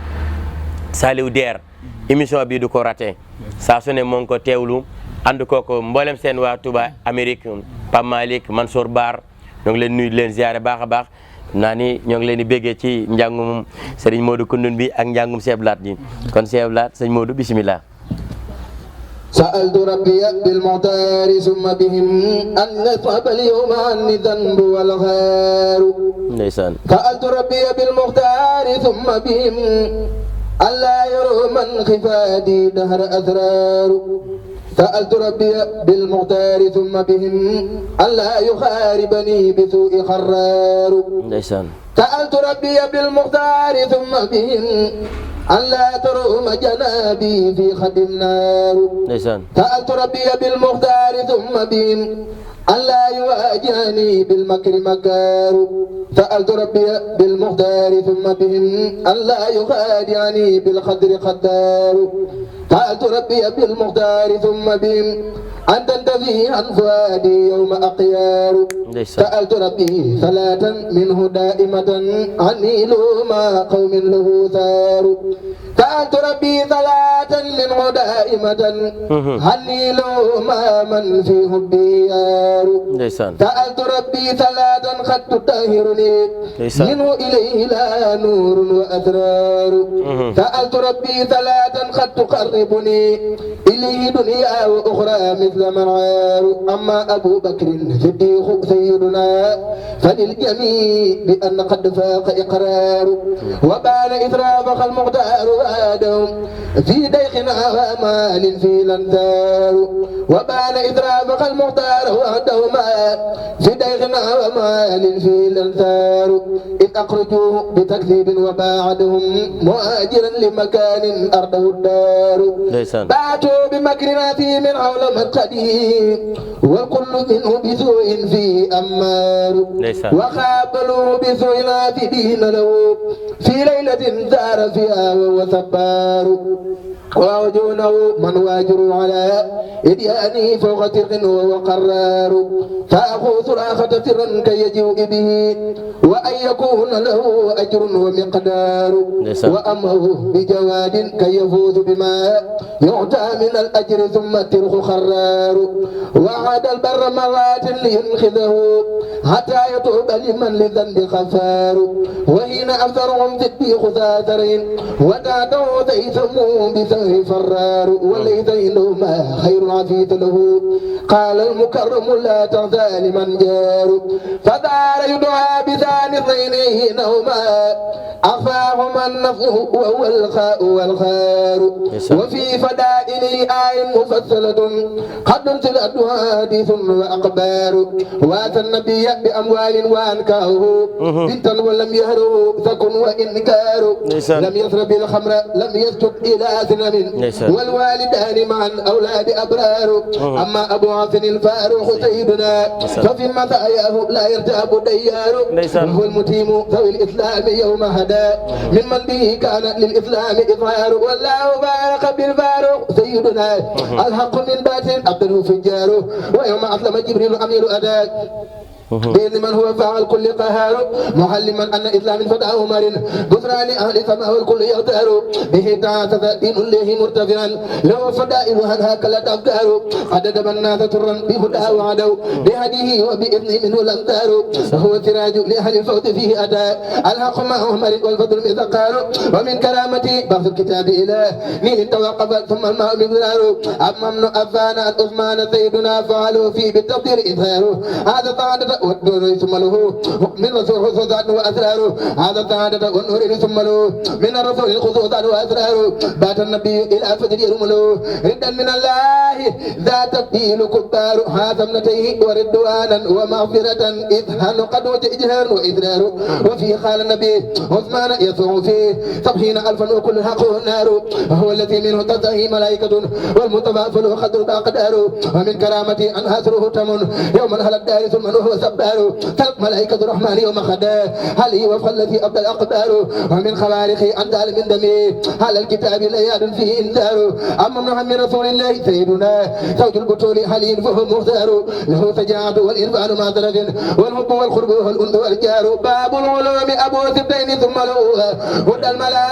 Saliou Der émission bii du ko raté saa su ne moo ngi ko teewlu ànd kooko mboolem seen waa Touba Amérique Pape Malick Mansour Bar ñoo ngi leen nuyu leen ziare baax a baax naa ni ñoo ngi leen di béggee ci njàngum Serigne Modou Koundoune bi ak njàngum Cheikh Abdou Lahad ji kon Cheikh Abdou Lahad sëñ Modou bismillah. سألت ربي بالمختار ثم بهم أن يصعب اليوم عني ذنب والغار ndeysaan سألت ربي بالمختار ثم بهم ألا يروا من خفادي دهر أسرار سألت ربي بالمختار ثم بهم ألا يخاربني بسوء خرار ndeysaan سألت ربي بالمختار ثم بهم ألا تروم جنابي في خدم نار ndeysaan سألت ربي بالمختار ثم بهم ألا يواجهني بالمكر مكار سألت ربي بالمختار ثم بهم ألا يخادعني بالخدر خدار سألت ربي بالمختار ثم بهم أن تنتفي عن فؤادي يوم أقيار سألت ربي صلاة منه دائمة عني لوما قوم له ثار سألت ربي صلاة منه دائمة عني لوما من في حبي يار سألت ربي صلاة قد تطهرني منه إليه لا نور وأسرار سألت ربي صلاة قد تقربني إليه دنيا وأخرى مثل من عار أما أبو بكر صديق سيدنا فللجميع بأن قد فاق إقرار وبان إسرافق المختار وآدم في ديخنا وأمال في الأنثار وبان إسرافق المختار وآدهما في ديخنا وأمال في الأنثار إذ أخرجوه بتكذيب وباعدهم مهاجرا لمكان أرضه الدار باتوا بمكرنا في من حول مدخله وكل منه بسوء في أمار وقابلوه بسوء نافذين له في ليلة زار فيها وهو سبار ووجونه من واجر على إديانه فوق ترق وهو قرار فأخو صراخة سرا كي يجيء به وأن يكون له أجر ومقدار وأمره بجواد كي يفوز بما يعطى من الأجر ثم الترخ خرار وعاد البر مرات لينخذه حتى يتوب لمن لذنب خفار وحين أبصرهم ذبي خساسرين ودعته سيسموا بسوء فرار وليس إنهما خير عفيت له قال المكرم لا تغزى لمن جار فدار يدعى بثاني اثنين هما أخفاهما النفس وهو الخاء والخار وفي فدائل آي مفصلة قد انزلت حديث وأقبار واتى النبي بأموال وأنكاه بنتا ولم يهره ثكن وإنكار لم يسرب الخمر لم يسجد إلى سنم والوالدان معا أولاد أبرار أما أبو عاصم الفاروق سيدنا ففي مزاياه لا يرتاب ديار وهو المتيم ذوي الإسلام يوم هدى ممن به كان للإسلام إظهار والله بارك بالفاروق سيدنا الحق من باطل أبدله فجار ويوم أسلم جبريل أمير أداك بإذن من هو فاعل كل قهار معلما أن إسلام فتى عمر غفران أهل سماه الكل يغتار به تعاثف دين الله مرتفعا له فدائل هناك لا تفكار قد دب الناس ترا بهدى وعدوا بهديه وبإذنه منه الأمتار وهو سراج لأهل الفوت فيه أتى الحق مع عمر والفضل مثقار ومن كرامته بعض الكتاب إلى نيل توقف ثم الماء مقدار أما من أفان عثمان سيدنا فعلوا فيه بالتقدير إظهار هذا طاعة والنور ثم له من رسول خصوصات وأسراره هذا السعادة والنور ثم له من الرسول خصوصات وأسراره بات النبي إلى فجر يرمله ردا من الله ذات تبديل كبار هذا ابنتيه وردوانا ومغفرة إذ قد وجهان وإذرار وفي خال النبي عثمان يسوع فيه 70,000 وكل حق النار وهو الذي منه تنتهي ملائكة والمتوافل قدر بأقدار ومن كرامته أن هسره تمن يوما هل الدار ثم هو سبار تلق ملائكة الرحمن يوم خدا علي وفق الذي أبدى الأقدار ومن خوارق أنت من دمي على الكتاب ليال فيه إنذار أما محمد رسول الله سيدنا زوج البطول حليم فهو مختار له سجاعة والإرفان مع طرف والحب والقرب والأنس والجار باب العلوم أبو سبتين ثم له هدى الملا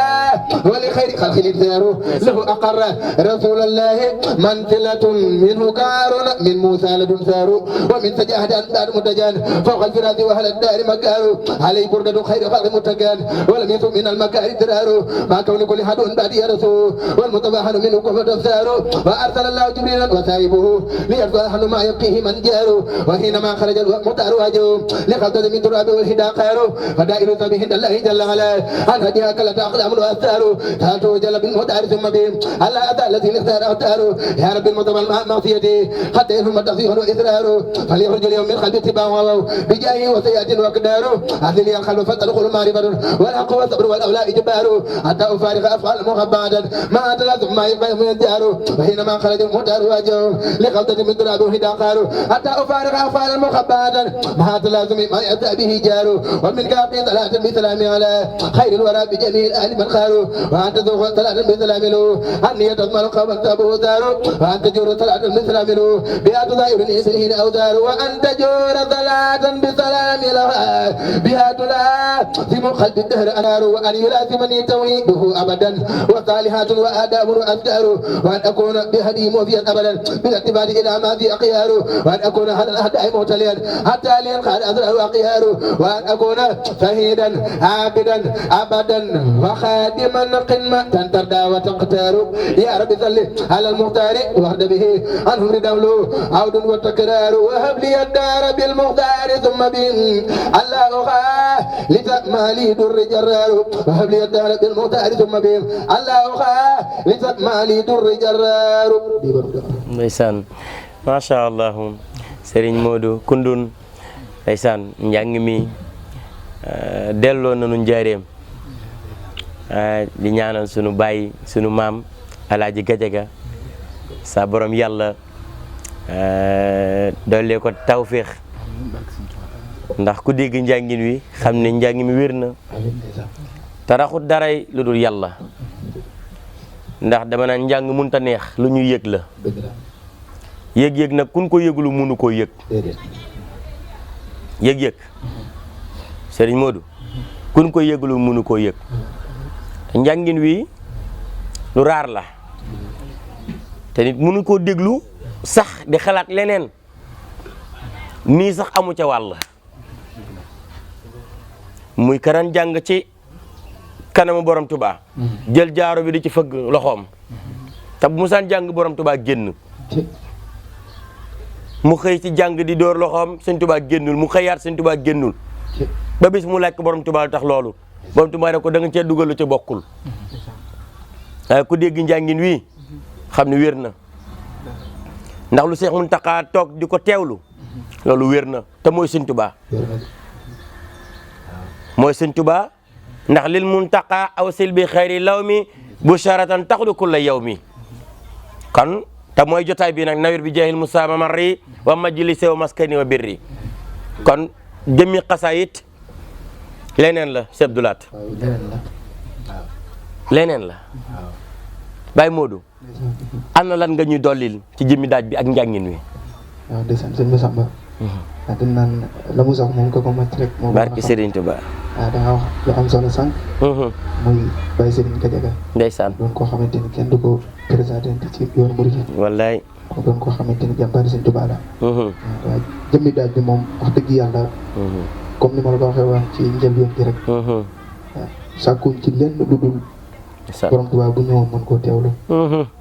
ولخير خلق الإنذار له أقر رسول الله منزلة منه كار من موسى لدن ثار ومن سجاهد أندار متجان فوق الفراس وأهل الدار مكار عليه بردة خير خلق متجان ولم يثم من المكار درار ما كون كل حد بعد رسول والمتباحن منه كفر تفسار وأرسل الله جبريلا وسائبه ليتباحن ما يبقيه من جار وحينما خرج المختار واجه لخلطة من تراب والهدى قار فدائر سبه الله جل وعلا عن هديها كلا أقلام وأثار تاتوا جل بالمختار ثم بهم الله أتى الذي اختار أختار يا رب المتبع معصيتي حتى يفهم تصيح وإثرار فليخرج اليوم من قلب اتباعه بجاهه وسيئات وأقدار أهل لي الخلف فتدخل معرفة والحق والصبر والأولاء جبار حتى أفارق أفعال مخبادا ما أتلازم ما يفهم يدار وحينما خرج المختار واجه لخلطة من تراب هدى قار حتى أفارق أفعال مخبادا ما أتلازم ما يأتى به جار ومن كافي صلاة بسلام على خير الورى بجميع الأهل من خار وأنت ذوق صلاة بسلام له أني تضمن قوم تابه دار وأنت جور صلاة بسلام له بها تظاهر إسرهين أوزار وأنت جور صلاة بسلام لها بها تلازم قلب الدهر أنار وأن يلازمني توحيده أبدا وصالحات وآداب وأذكار وأن أكون بهدي موفيا أبدا بالاتباع إلى ما في أقيار وأن أكون على الأهداء متليا حتى لينقاد أذرع وأقيار وأن أكون شهيدا عابدا أبدا وخادما قمة ترضى وتقتار يا رب صل على المختار وارض به عنه ردول عود وتكرار وهب لي الدار بالمختار ثم بهم الله لتأمالي در جرار وهب لي الدار بالمختار ثم بهم الله لتأمالي در جرار ndeysaan macha allah Serigne Modou Koundoune ndeysaan njàng mi delloo nañu njaareem di ñaanal sunu baay sunu maam Alaaji Gajaga sa borom yàlla dollee ko tawféex ndax ku dégg njàngin wi xam ne njàng mi wér na te raxut daray lu dul yàlla ndax dama naan njàng mënut a neex lu ñuy yëg la yëg-yëg nag kun ko yëgulu mënu koo yëg yëg-yëg Serigne Modou kun ko yëgulu mënu koo yëg te njàngin wi lu raar la te nit mënu koo déglu sax di xalaat leneen nii sax amu ca wàll muy karan jàng ci kanamu borom Tuubaa jël jaaro bi di ci fëgg loxoom te bu musaan jàng borom Tuubaa génn mu xëy ci jàng di door loxoom Sëñ Tuubaa génnul mu xëyaat Sëñ Tuubaa génnul ba bis mu laaj ko borom Tuubaa lu tax loolu borom Tuubaa ne ko da nga cee dugal lu ca bokkul waaye ku dégg njàngin wi xam ne wér na ndax lu Seex Muntaxaa toog di ko teewlu loolu wér na te mooy Sëñ Tuubaa mooy Sëñ Tuubaa ndax lil Muntaxaa aw sil bi xayri law mi busharatan taxlu kulla yow mi kon te mooy jotaay bi nag nawir bi jaahil musaama marri wa majlisi wa maskani wa birri kon jëmmi xasaayit leneen la Cheikh Abdou Lahad leneen la Baye Modou ana lan nga ñuy dollil ci jëmmi daaj bi ak njàngin wi waaw ndeysaan sëñ Massamba waaw dañ naan la mu sax moom ko mat rek moom barki Serigne Touba waaw da nga wax lu am solo sànq muy Baye Serigne Gajaga ndeysaan doon koo xamante ni kenn du ko présenté ci yoonu murid wallaay doon koo xamante ni jàmbaari Sëñ Tuubaa la waaw jëmmi daaj bi moom wax dëgg yàlla comme ni ma la ko waxee wax ci njëlbéen gi rek waaw sàkkuñ ci lenn lu dul borom Tuubaa bu ñëwoon mën koo teewlu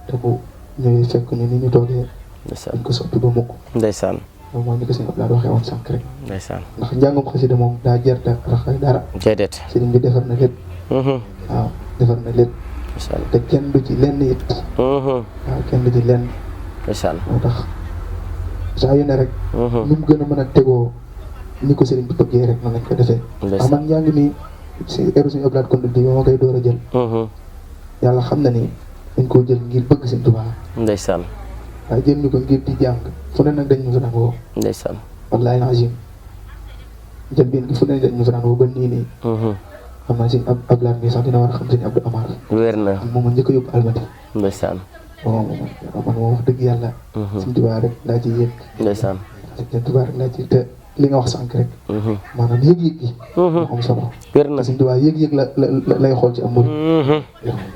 te bu ñëwee fekk ñu ni ñu toogee dañ ko soppi ba mukk ndeysaan moom mooy ni ko sëñ Abdoulaye waxee woon sànq rek ndeysaan ndax njàngum xasida moom daa jerta raxay dara déedéet sëriñ bi defar na lépp waaw defar na lépp te kenn du ci lenn it waaw kenn du ci lenn ndeysaan moo tax saa yu ne rek nu mu gën a mën a tegoo ni ko sëriñ bi bëggee rek noonu lañ ko defee waaw man njàng mi si eru suñu Abdoulaye Koundoune bi ma koy door a jël yàlla xam na ni dañ koo jël ngir bëgg Sëñ Tuubaa ndeysaan waaye jël ñu ko ngir di jàng fu ne nag dañ ñu fa nangoo ndeysaan wallaahi azim jël biin gi fu ne dañ ñu fa daan woo ba nii nii xam naa sëñ Abdoulaye mi sax dina war a xam sëñ Abdou Amar wér na moom ma njëkk a yóbbu almati ndeysaan bon man moom wax dëgg yàlla sëñ Tuubaa rek laa ci yëg ndeysaan sëñ Tuubaa rek laa ci te li nga wax sànq rek maanaam yëg-yëg gi moo am solo wér na sëñ Tuubaa yëg-yëg la lay xool ci am murit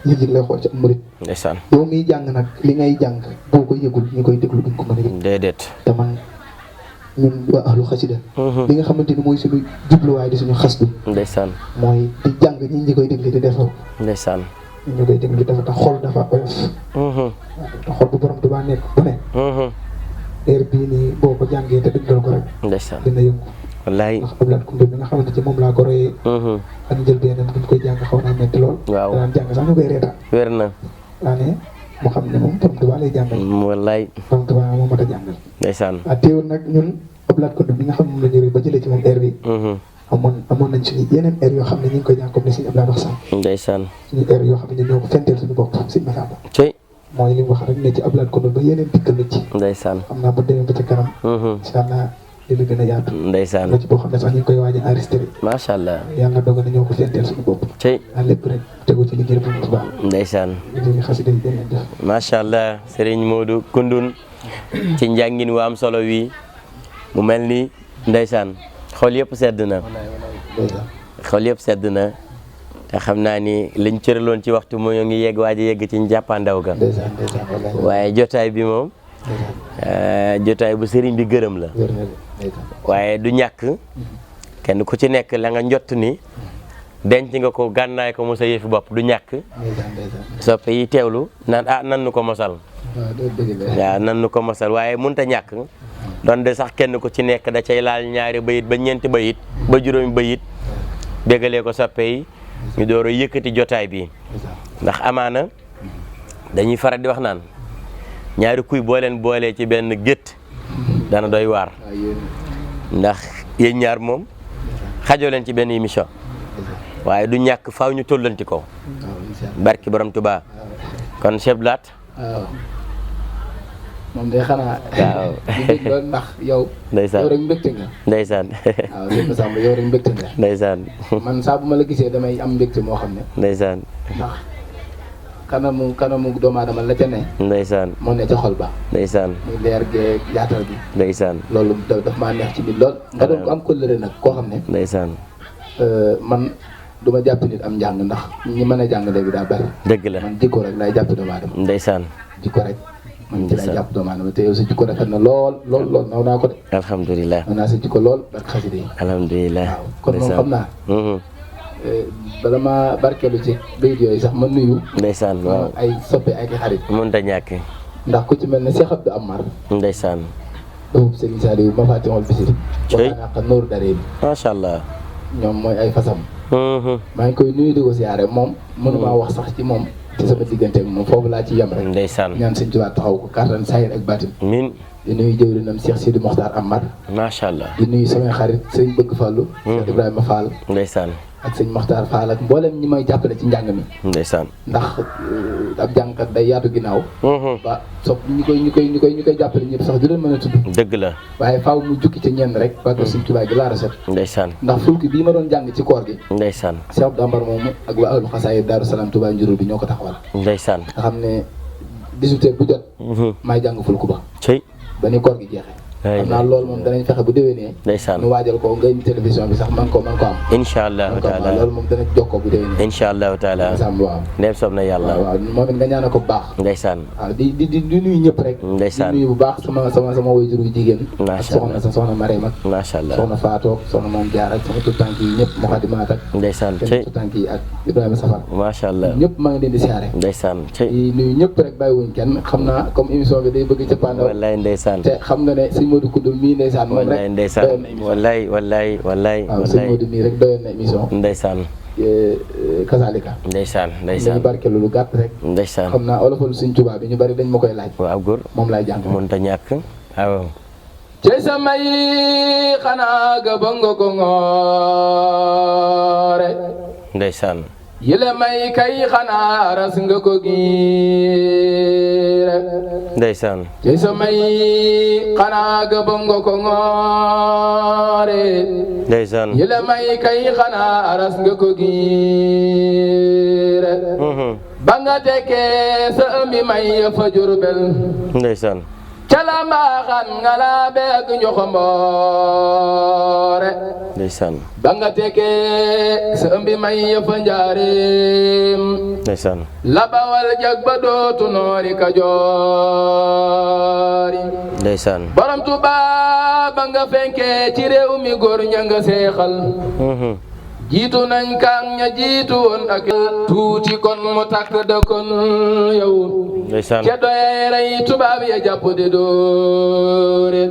yëg-yëg lay xool ci am murit ndeysaan yow miy jàng nag li ngay jàng boo ko yëgul ñu koy déglu duñ ko mën a yëg déedéet te man ñun waa ahlu xasida li nga xamante ni mooy suñu jubluwaay di suñu xasdu ndeysaan mooy di jàng ñi koy déglu di defar ndeysaan ñu koy déglu di defar te xol dafa oyof te xol bu borom Tuubaa nekk bu ne heure bii nii boo ko jàngee te dëggal ko rek ndeysaan dina yëngu wallaay ndax Abdoulaye Koumba mi nga xamante ci moom laa ko royee ak njëlbeenam bi ñu koy jàng xaw naa metti lool waaw danaan jàng sax ñu koy reetaan wér na daa ne mu xam ne moom borom Tuubaa lay jàngal wallaay borom Tuubaa moo mat a jàngal ndeysaan waaw teewul nag ñun Abdoulaye Koumba bi nga xam ne moom la ñu ba jëlee ci moom heure bi amoon nañ suñu yeneen heure yoo xam ne ñu ngi koy jàng comme ne suñu Abdoulaye wax sànq ndeysaan suñu heure yoo xam ne ñoo ko fenteel suñu bopp suñu Massamba cey mooy li mu wax rek ne ci Abdoulaye Koumba ba yeneen dikkal na ci ndeysaan xam naa bu demee ba ca kanam incha allah dina gën a yaatu ndeysaan la ci boo xam ne sax ñu ngi koy waaj a enregistré macha allah yàlla dogal na ñoo ko fenteel suñu bopp cey lépp rek tegu ci liggéey bu baax ndeysaan liggéey xasida yi dañ leen def macha allah Serigne Modou Koundoune ci njàngin wu am solo wi mu mel ni ndeysaan xol yëpp sedd na xol yëpp sedd na te xam naa ni liñ cëraloon ci waxtu moo ngi yegg waaj a yegg ci njàppandaw ga waaye jotaay bi moom jotaay bu sëriñ bi gërëm la waaye du ñàkk kenn ku ci nekk la nga njott ni denc nga ko gànnaay ko mosa yëfi bopp du ñàkk soppe yi teewlu naan nan nu ko mosal waaw nan nu ko mosal waaye mënta ñàkk doon de sax kenn ku ci nekk da cay laal ñaari bayit ba ñeenti bayit ba juróomi bayit déggalee ko soppe yi ñu door a yëkkati jotaay bi ndax amaana dañuy faral di wax naan ñaari kuy boo leen boolee ci benn gétt dana doy waar ndax yéen ñaar moom xajoo leen ci benn émission waaye du ñàkk faaw ñu tollanti ko barki borom Tuubaa kon Cheikh Laat moom day xanaa waaw loolu ndax yow ndeysaan yow rek mbégte nga ndeysaan waaw sëñ Massamba yow rek mbégte nga ndeysaan man saa bu ma la gisee damay am mbégte moo xam ne ndeysaan ndax kanamu doomu aadama la ca ne ndeysaan moo ne ca xol ba ndeysaan muy leer geeg yaatal gi ndeysaan loolu daf maa neex ci nit lool nga doon ko am kóllëre nag koo xam ne ndeysaan man du ma jàpp nit am njàng ndax ñi mën a jàng léegi daa bari dëgg la man jikko rek laay jàpp doomu aadama ndeysaan jikko rek man ci laay jàpp doomu aadama te yow sa jikko rafet na lool naw naa ko de alhamdulilah naw naa sa jikko lool barke xasida yi alhamdulilah waaw kon moom xam naa bala ma barkeelu ci bayit yooyu sax ma nuyu ndeysaan waaw ay soppe ay xarit mënta ñàkk ndax ku ci mel ne Cheikh Abdou Amar ndeysaan doomu Serigne Saliou ma Fatimol Bisiri Cey. waxaanaa xam nooru daree bi macha allah ñoom mooy ay fasam maa ngi koy nuyu di ko siyaare moom mënumaa wax sax ci moom ci sama diggante ak moom foofu laa ci yem rek ndeysaan ñaan Sëñ Tuubaa taxaw ko kàttan saahir ak baatin min di nuyu jëwrinam Cheikh Sidi Mokhtar Amar macha allah di nuyu samay xarit Sëñ Bëgg Fallu Cheikh Ibrahima Fall ndeysaan ak Sëñ Mokhtar Fall ak mboolem ñi may jàppale ci njàng mi ndeysaan ndax ab jàngkat day yaatu ginnaaw ba so ñi koy jàppale ñëpp sax du leen mën a tudd dëgg la waaye faaw mu jukki ca ñenn rek waa kër Sëñ Tuubaa gi laa raset ndeysaan ndax fulki bii ma doon jàng ci koor gi ndeysaan Cheikh Abdou Ambar moomu ak waa ahlu xasaayid Daaru Salaam Touba njurul bi ñoo ko taxawal ndeysaan nga xam ne 18h bu jot maay jàng fulku ba cey ba ni koor gi jeexee xam naa loolu moom danañ fexe bu déwénee ndeysaan ñu waajal ko nga indi télévision bi sax man ko am incha allahu taala loolu moom dana jokkoo bu déwénee incha allahu taala Massamba waaw neem soob na yàlla waaw moom it nga ñaanal ko bu baax ndeysaan waaw di nuyu ñëpp rek ndeysaan di nuyu bu baax sama waajur yu jigéen ak macha soxna Marème ak macha allah soxna Fatou soxna Mame Diarra ak sama tuttànk yi ñëpp Mokhadimaat ak ndeysaan seen cey tuttànk yi ak Ibrahima Safar macha allah ñëpp maa ngi leen di siyaare ndeysaan cey di nuyu ñëpp rek bàyyiwuñ kenn xam naa comme émission bi day bëgg ca pandaw wallaay ndeysaan te xam nga ne sëñ Modou Koundoul mii ndeysaan moom wallaay rek ndeysaan wallaay waaw sëñ Modou mii rek doyoon na émission ndeysaan kasaalika ndeysaan dañu ndeysaan barke lu gàtt rek ndeysaan xam naa olofal suñ Tuubaa bi ñu bari dañ ma koy laaj waaw góor moom laay jàng mënta ñàkk waaw ci samay xanaa ga bongo ko ngoore ndeysaan yile may kay xanaa ras nga ko giire ndeysaan cey sa may xanaa gëbëm nga ko ngoore ndeysaan yile may kay xanaa ras nga ko giire ba nga tekkee sa ëmbi may fa Jurbel ndeysaan cala mbaaxan nga laa beeg njoxomboore ndeysaan ba nga tekkee sa ëmbi may fa njaareem ndeysaan la bawal jag ba dootu noori Kajoori ndeysaan borom Tuubaa ba nga fenkee ci réew mi góor ña nga seexal jiitu nañ kaang ña jiitu woon ak tuuti kon mu takk da kon yow ndeysaan ke doye rey tubaab ya jàpp di doore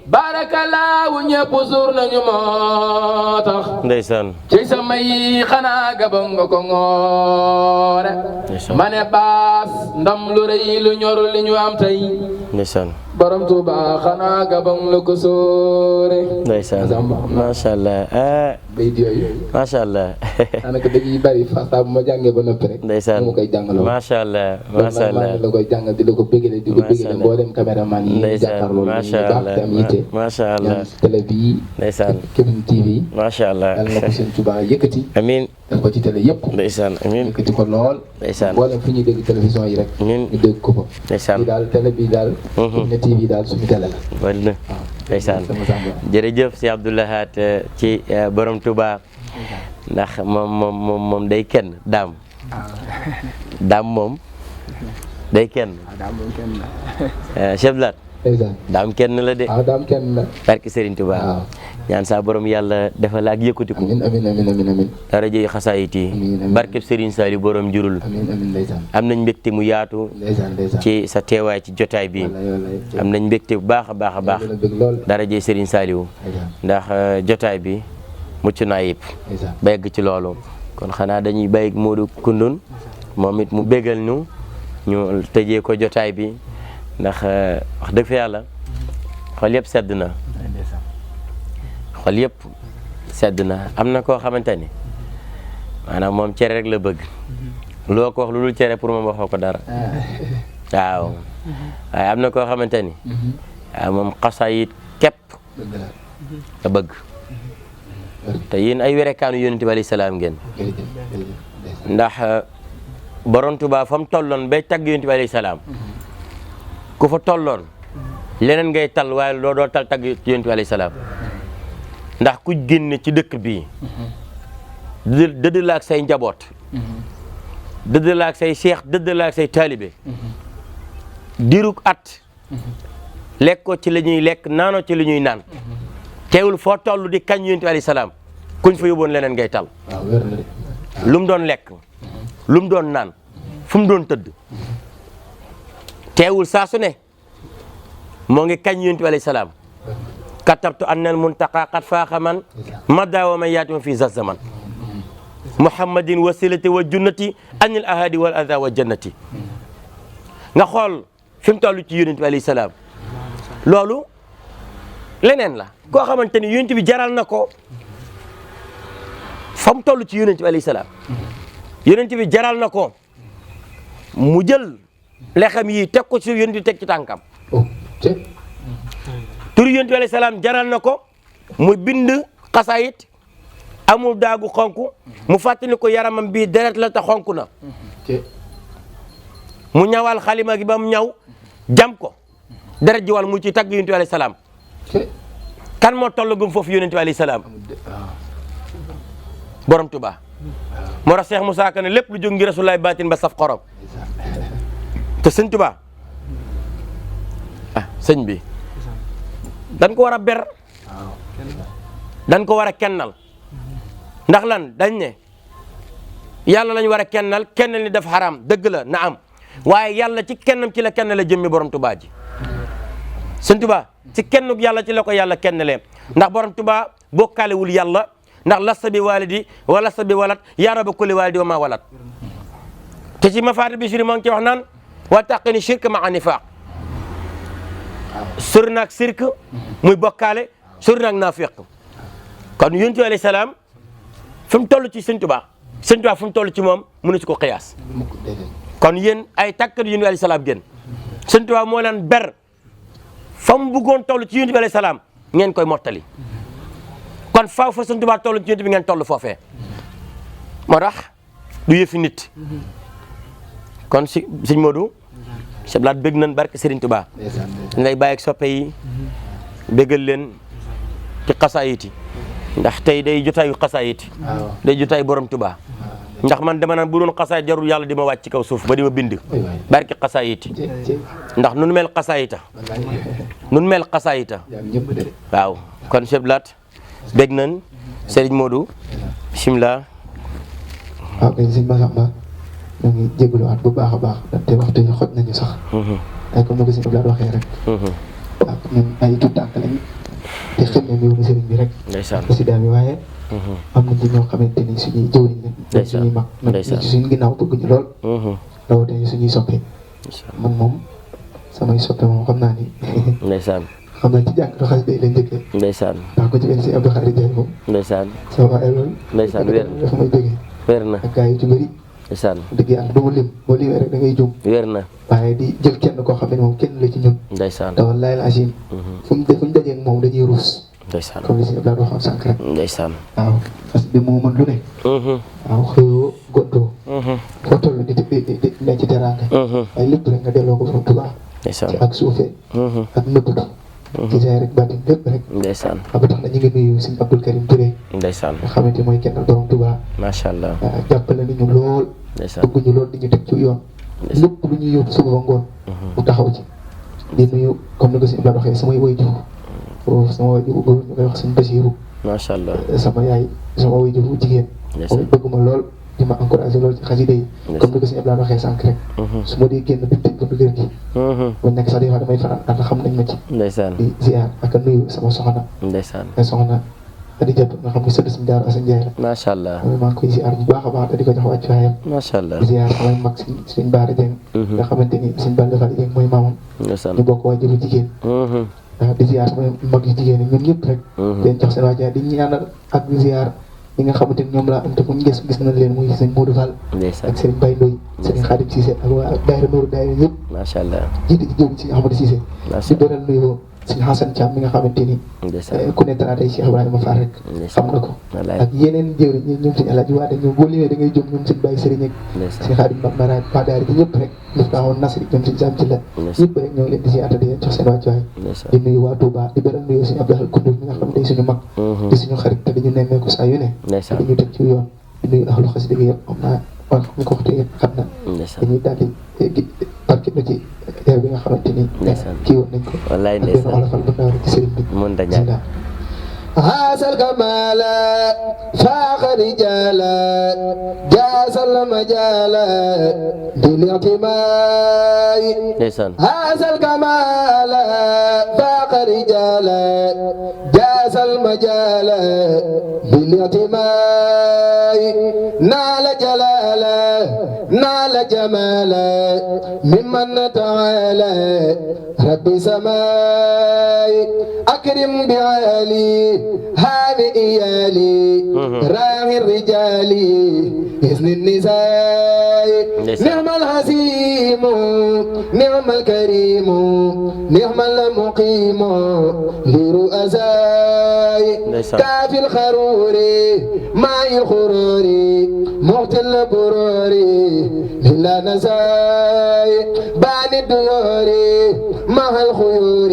barakalaawu ñépp suur nañu moo tax ndeysaan ci sama yi xanaa gabon nga ko ngoore ma ne baas ndam lu rëy lu ñor li ñu am tey ndeysaan borom Tuuba xanaa gabon la ko sóore ndeysaan macha allah bay di yooyu macha allah daanaka dañuy bari fasta bu ma jàngee ba noppi rek ndeysaan ma koy jàngaloo macha allah macha allah la koy jàngal di la ko bégale di ko bégale mboolem caméraman yi jàkkaarloo macha allah am yitte macha allah télé bi ndeysaan Kifne TV macha allah yàlla na ko seen Tuuba yëkkati amiin def ko ci télé yëpp ndeysaan amiin yëkkati ko lool ndeysaan mboolem fi ñuy dégg télévision yi rek amiin ñu dégg ko fa ndeysaan bi daal télé bi daal Kifne TV daal suñu télé la bari na ndeysaan jërëjëf si Abdou Lahad ci borom Touba ndax moom day kenn daam moom day kenn Cheikh Lat daam kenn la de daam kenn la barke Serigne Touba ñaan saa borom yàlla defal ak yëkkatiku amiin amiin amiin amiin amiin dara jëy xasaayit yi barke Serigne Saliou borom jurul amiin amiin ndeysaan am nañ mbégte mu yaatu ci sa teewaay ci jotaay bi am nañ mbégte bu baax a baax a baax dara jëy Serigne Saliou ndax jotaay bi mucc naa yëpp ba yegg ci loolu kon xanaa dañuy bàyyi Modou Koundoune moom it mu bégal ñu tëjee ko jotaay bi ndax wax dëgg fa yàlla xol yëpp sedd na xol yëpp sedd na am na koo xamante ni maanaam moom cere rek la bëgg loo ko wax lu dul cere pour moom waxoo ko dara waaw waaye am na koo xamante ni waaw moom xasaayit képp la bëgg te yéen ay werekaanu yonent bi alayhi salaam ngeen ndax borom Tuubaa fa mu tolloon bay tagg yonent bi alayhi salaam ku fa tolloon leneen ngay tal waaye loo doo tal tagg yonent bi alayhi salaam ndax ku génne ci dëkk bii dëdd la ak say njaboot dëdd la ak say seex dëdd la ak say taalibe diruk at lekkoo ci la ñuy lekk naanoo ci li ñuy naan teewul foo toll di kañ yonent bi alayhi salaam kuñ fa yóbboon leneen ngay tal lu mu doon lekk lu mu doon naan fu mu doon tëdd teewul saa su ne moo ngi kañ yonent bi alayhi salaam katabtu anna al muntaqa qad faaxa man madda wa man yaati fi zaman muhammadin wasilati wa junnati anil ahadi wal adha wa jannati nga xool fi mu toll ci yonent bi alayhi salaam loolu leneen la koo xamante ni yonent bi jaral na ko fa mu toll ci yonent bi alayhi salaam yonent bi jaral na ko mu jël lexam yi teg ko ci yonent bi teg ci tànkam tur yonent bi alayhi salaam jaral na ko mu bind xasaayit amul daagu xonk mu fàttali ko yaramam bii deret la te xonk na mu ñawal xalima gi ba mu ñaw jam ko deret ji wal mu ci tagg yonent bi alayhi salaam kan moo toll gum foofu yonent bi alayhi salaam borom Tuubaa moo tax Cheikh Moussa Ka ne lépp lu jóg ngi rasulaay baatin ba saf xorom te sëñ Tuubaa sëñ bi dañ ko war a ber dañ ko war a kennal ndax lan dañ ne yàlla lañ war a kennal kennal ni def xaraam dëgg la na am waaye yàlla ci kennam ci la kennale jëmmi borom Tuubaa ji sëñ Tuubaa ci kennuk yàlla ci la ko yàlla kennalee ndax borom Tuubaa bokkaalewul yàlla ndax lasta bi walidi wa lasta bi walat yaa rabba kulli walidi wa ma walat te ci mafaati bi moo ngi ci wax naan wa taqini shirk ma nifaaq sori naag sirk muy bokkaale sori naag naafiq kon yonent bi alayhi salaam fi mu toll ci sëñ Tuubaa sëñ Tuubaa fu mu toll ci moom mënu ci ko xiyaas kon yéen ay tàkkat yu alayhi salaam gën sëñ Tuubaa moo leen ber fa mu bëggoon toll ci yonent bi alayhi salaam ngeen koy mottali kon faaw fa sëñ Tuubaa toll ci yonent bi ngeen toll foofee moo tax du yëfi nit kon si sëñ Modou seblaat bëgg nañ barke Serigne Touba ñu lay bàyyi ak soppe yi bëggal leen ci xasaayit yi ndax tey day jotaayu xasaayit day jotaayu borom Touba ndax man dama naan bu doon xasaayit jarul yàlla di ma wàcc ci kaw suuf ba di ma bind barke xasaayit yi ndax nun mel xasaayita waaw kon seblaat bëgg nañ Serigne Modou bismillah. waaw kay sëñ Massamba ñu ngi jégaluwaat bu baax a baax te waxtu yi xoj nañu sax. ay comme ni ko sëñ Abdoulaye waxee rek. waaw ñun ay tuut tànk lañ te xëy na yoonu sëriñ bi rek. ndeysaan président bi waaye. am na ci ñoo xamante ni suñuy jëwriñ lañ. suñuy mag nag ci suñu ginnaaw bëgg ñu lool. rawatina suñuy soppe. man moom samay soppe moom xam naa ni. ndeysaan xam naa ci jàngatu xas day la njëkkee. ndeysaan ndax ko ci benn si Abdou Khadre Diagne moom. ndeysaan sama waaye loolu. ndeysaan wér na dafa may bëggee. wér na ak gars yi ci bëri. ndeysaan dëgg yàlla du ma lim boo limee rek da ngay jum. wér na waaye di jël kenn koo xam ne moom kenn la ci ñun. ndeysaan te wallaay la asim. fu ñu dajee ak moom dañuy ruus. ndeysaan comme li si Abdoulaye waxoon sànq rek. ndeysaan waaw parce que moo mën lu ne. waaw xëyoo gontoo. foo toll di ne ci teraanga. waaye lépp rek nga delloo ko borom Tuubaa. ndeysaan ci ak suufee. ak nëbbatu. ci jaay rek baatin lépp rek. ndeysaan ba tax na ñu ngi nuyu sëñ Abdou Karim Touré. ndeysaan nga xamante mooy kenn borom Tuubaa. macha allah jàppale nañu lool. ndeysaan bëgg ñu lool di ñu teg ci yoon. lépp lu ñuy yóbbu suba ba ngoon. mu taxaw ci. di nuyu comme ni ko sëñ Abdou waxee samay waajur. foofu sama waajur góor ñu koy wax sëñ Basiiru. macha allah sama yaay sama waajur bu jigéen. moom bëgg ma lool di ma encouragé lool ci xasida yi. comme ni ko sëñ Abdou waxee sànq rek. su ma dee génn bi tëj ko kër gi. bu nekk sax des fois damay faral ndax xam nañ ma ci. ndeysaan di ziar ak a nuyu sama soxna. ndeysaan soxna Adja nga xam ne sëdd suñu Daaru Asan Njaay la. macha allah maa ngi koy ziar bu baax a baax te di ko jox wàccuwaayam. macha allah di ziar samay mag suñ Baara Jeng nga xamante ni suñ Balla Fall Jeng mooy maamam. ndeysaan ñu bokk waajuru jigéen. di ziar samay mag yu jigéen ñun ñëpp rek. di leen jox seen wàccuwaay di ñaanal ak di ziar ñi nga xamante ni ñoom laa am te fu ñu gis nañ leen muy sëñ Modou Fall. ak Serigne Baye Ndoye Serigne Khadim Cissé ak waa daayira Nooru daayira yëpp. macha allah jiite ci jóg ci Ahmadou Cissé. di beral nuyoo sëñ Hassan Thiam mi nga xamante ni. ku ne dara tey Cheikh Ibrahima Fall rek. xam na ko ak yeneen jëwriñ ñi ñoom sëñ Alaaji Waade ñoom boo limee da ngay jóg ñoom sëñ Baye Serigne ak sëñ Khadim Mara waa daayira bi ñëpp rek daf kaa woon Nasri ñoom sëñ Sam ci la ñëpp rek ñoo leen di ziyaata di leen jox seen wàccuwaay di nuyu waa Touba di beral nuyoo sëñ Abdoulaye Koundoul mi nga xam ne day suñu mag di suñu xarit te dañu nemmeeku saa yu ne dañu teg ci yoon di nuyu ahlu xasida gi yëpp xam naa wax ñu ko waxtu yëpp xam na dañuy daal di barke na ci teer bi nga xamante ni kii woon nañ ko wallaay ak benn olofal bu ndaw rek ci sëriñ bi mën da ñàkk هذا الكمال فاخر رجالا جاز المجال بالاعتماء هذا الكمال فاخر رجالا جاز المجال بالاعتماء نال جلالا نال جمالا ممن تعالى رب سماء أكرم بعالي هذه إيالي راعي الرجال إذن النساء نعم الحسيم نعم الكريم نعم المقيم لرؤساء كافي الخرور معي الخرور معطي البرور لله نساء بان الديور مع الخيور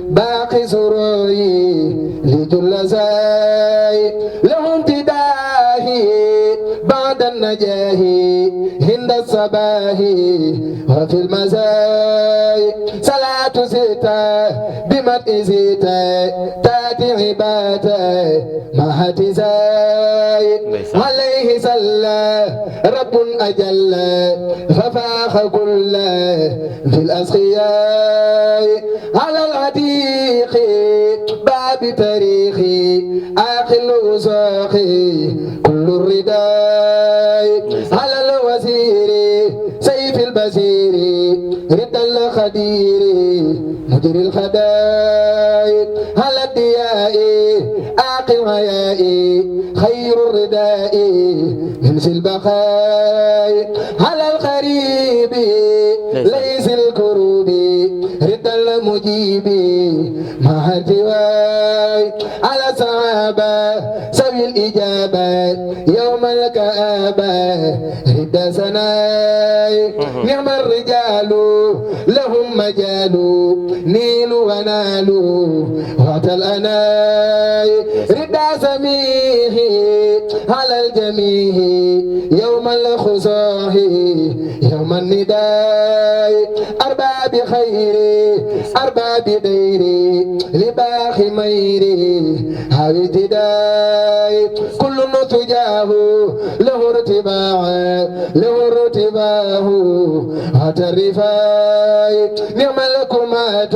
باقي سروري لجلساء له امتداهي بعد النجاه هند الصباح وفي المساء صلاة ستة بمدء ستة تاتي عبادة مع اهتزاء عليه صلى رب أجل ففاخ كل في الأسخياء على العتيق باب تاريخي آخر وساخي كل الرداء على الوزير سيف البصير رد الخدير مجري الخدائق على الدياء باقي الحياء خير الرداء من في البقاء على القريب ليس الكروب رد المجيب مع ارتواي على صعابة سوي الإجابة يوم الكآبة رد سناي نعم الرجال لهم مجال نيل ونال وقت الأناي رد سميه على الجميع يوم الخصاح يوم النداء أرباب خير أرباب ديري لباخ ميري هاوي ابتداء كل نتجاه له ارتباع له ارتباه هات الرفاي نعم الكمات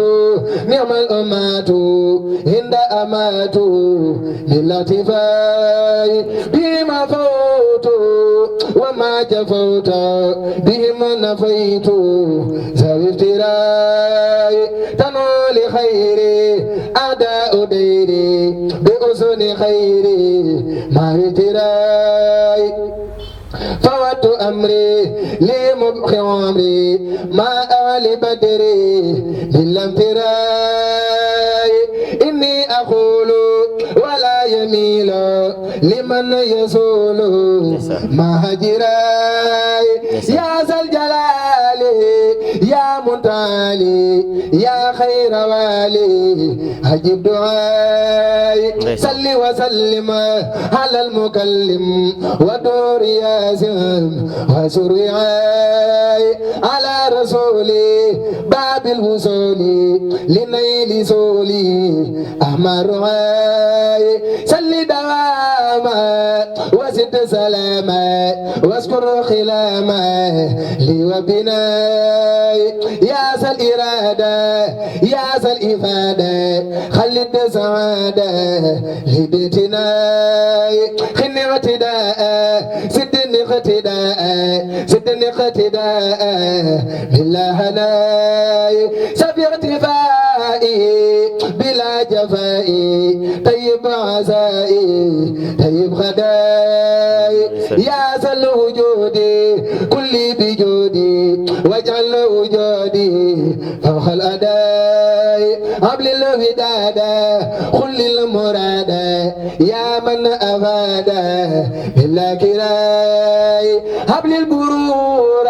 نعم الأمات هند أمات للاتفاي بما فوت وما جفوت بهم نفيت ذوي افتراي تنول خيري أعداء ديري بأذن خيري ما افتراي فوت أمري لي مبخي عمري ما أعلي بدري بالامتراي إني أقول ولا يميل لمن يسول ما هجراي يا ذا الجلال يا متعالي يا خير والي أجب دعاي صل وسلم على المكلم ودور ياسم وسرعاي على رسولي باب الوصول لنيل سولي أحمر رعاي صل دواما وزد سلاما واذكر خلاما لي وبناي يا ذا الإرادة يا ذا الإفادة خلد سعادة لبيتناي خني اعتداء سدني اقتداء سدني اقتداء بالله هناي سبي ارتفائي بلا جفائي طيب عزائي طيب غداي يا ذا الوجود كل بجودي واجعل وجودي فوق الأداء قبل الوداد خل المراد يا من أفاد بالله كراي قبل البرور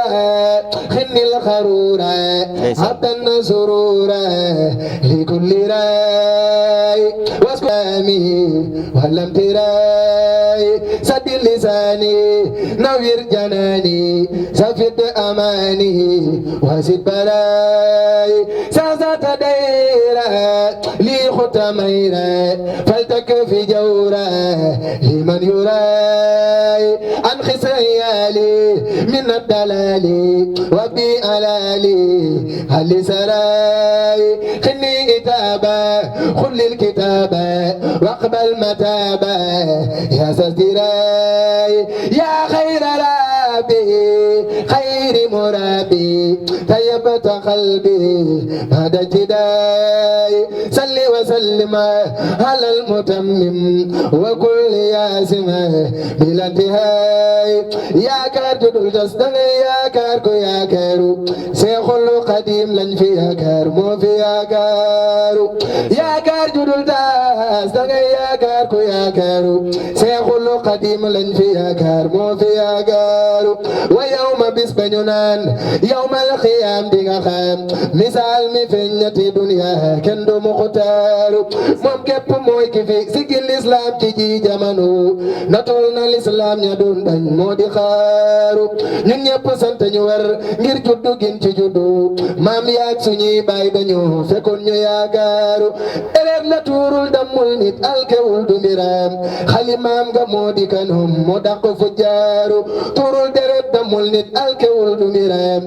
خن الخرور عبدا سرورا لكل راي واسكامي ولم تراي سد لساني نوير جناني سفد أماني واسد براي سازت ديرا لي ختميرا فلتك في جورا لمن يراي عن خسيالي من الدلال وبي ألالي هل سراي خني إتابة خل الكتابة واقبل متابة يا سستراي يا خير ربي خير مرابي طيبت قلبي بعد ابتداي صل وسلم على المتمم وكل ياسم بلا انتهاء يا كارت الجسد يا كاركو يا كارو شيخ القديم لن فيها كار مو فيها كارو يا كارت الجسد يا كاركو يا كارو شيخ القديم لن فيها كار مو فيها كارو ويوم بسبنيونان يوم الخيام ديغا خام مثال mi feññati duniya kenn du muxtaaru moom képp mooy ki fi sigil lislaam ci ji jamono natol na lislaam ña doon dañ moo di xaaru ñun ñëpp sant ñu war ngir juddu gin ci juddu maam yaag suñuy baay dañu fekkoon ñu yaakaaru ereet la tuurul dammul nit alkewul du mbiram xalimaam nga moo di kanum moo dàq fu jaaru tuurul deret dammul nit alkewul du mbiram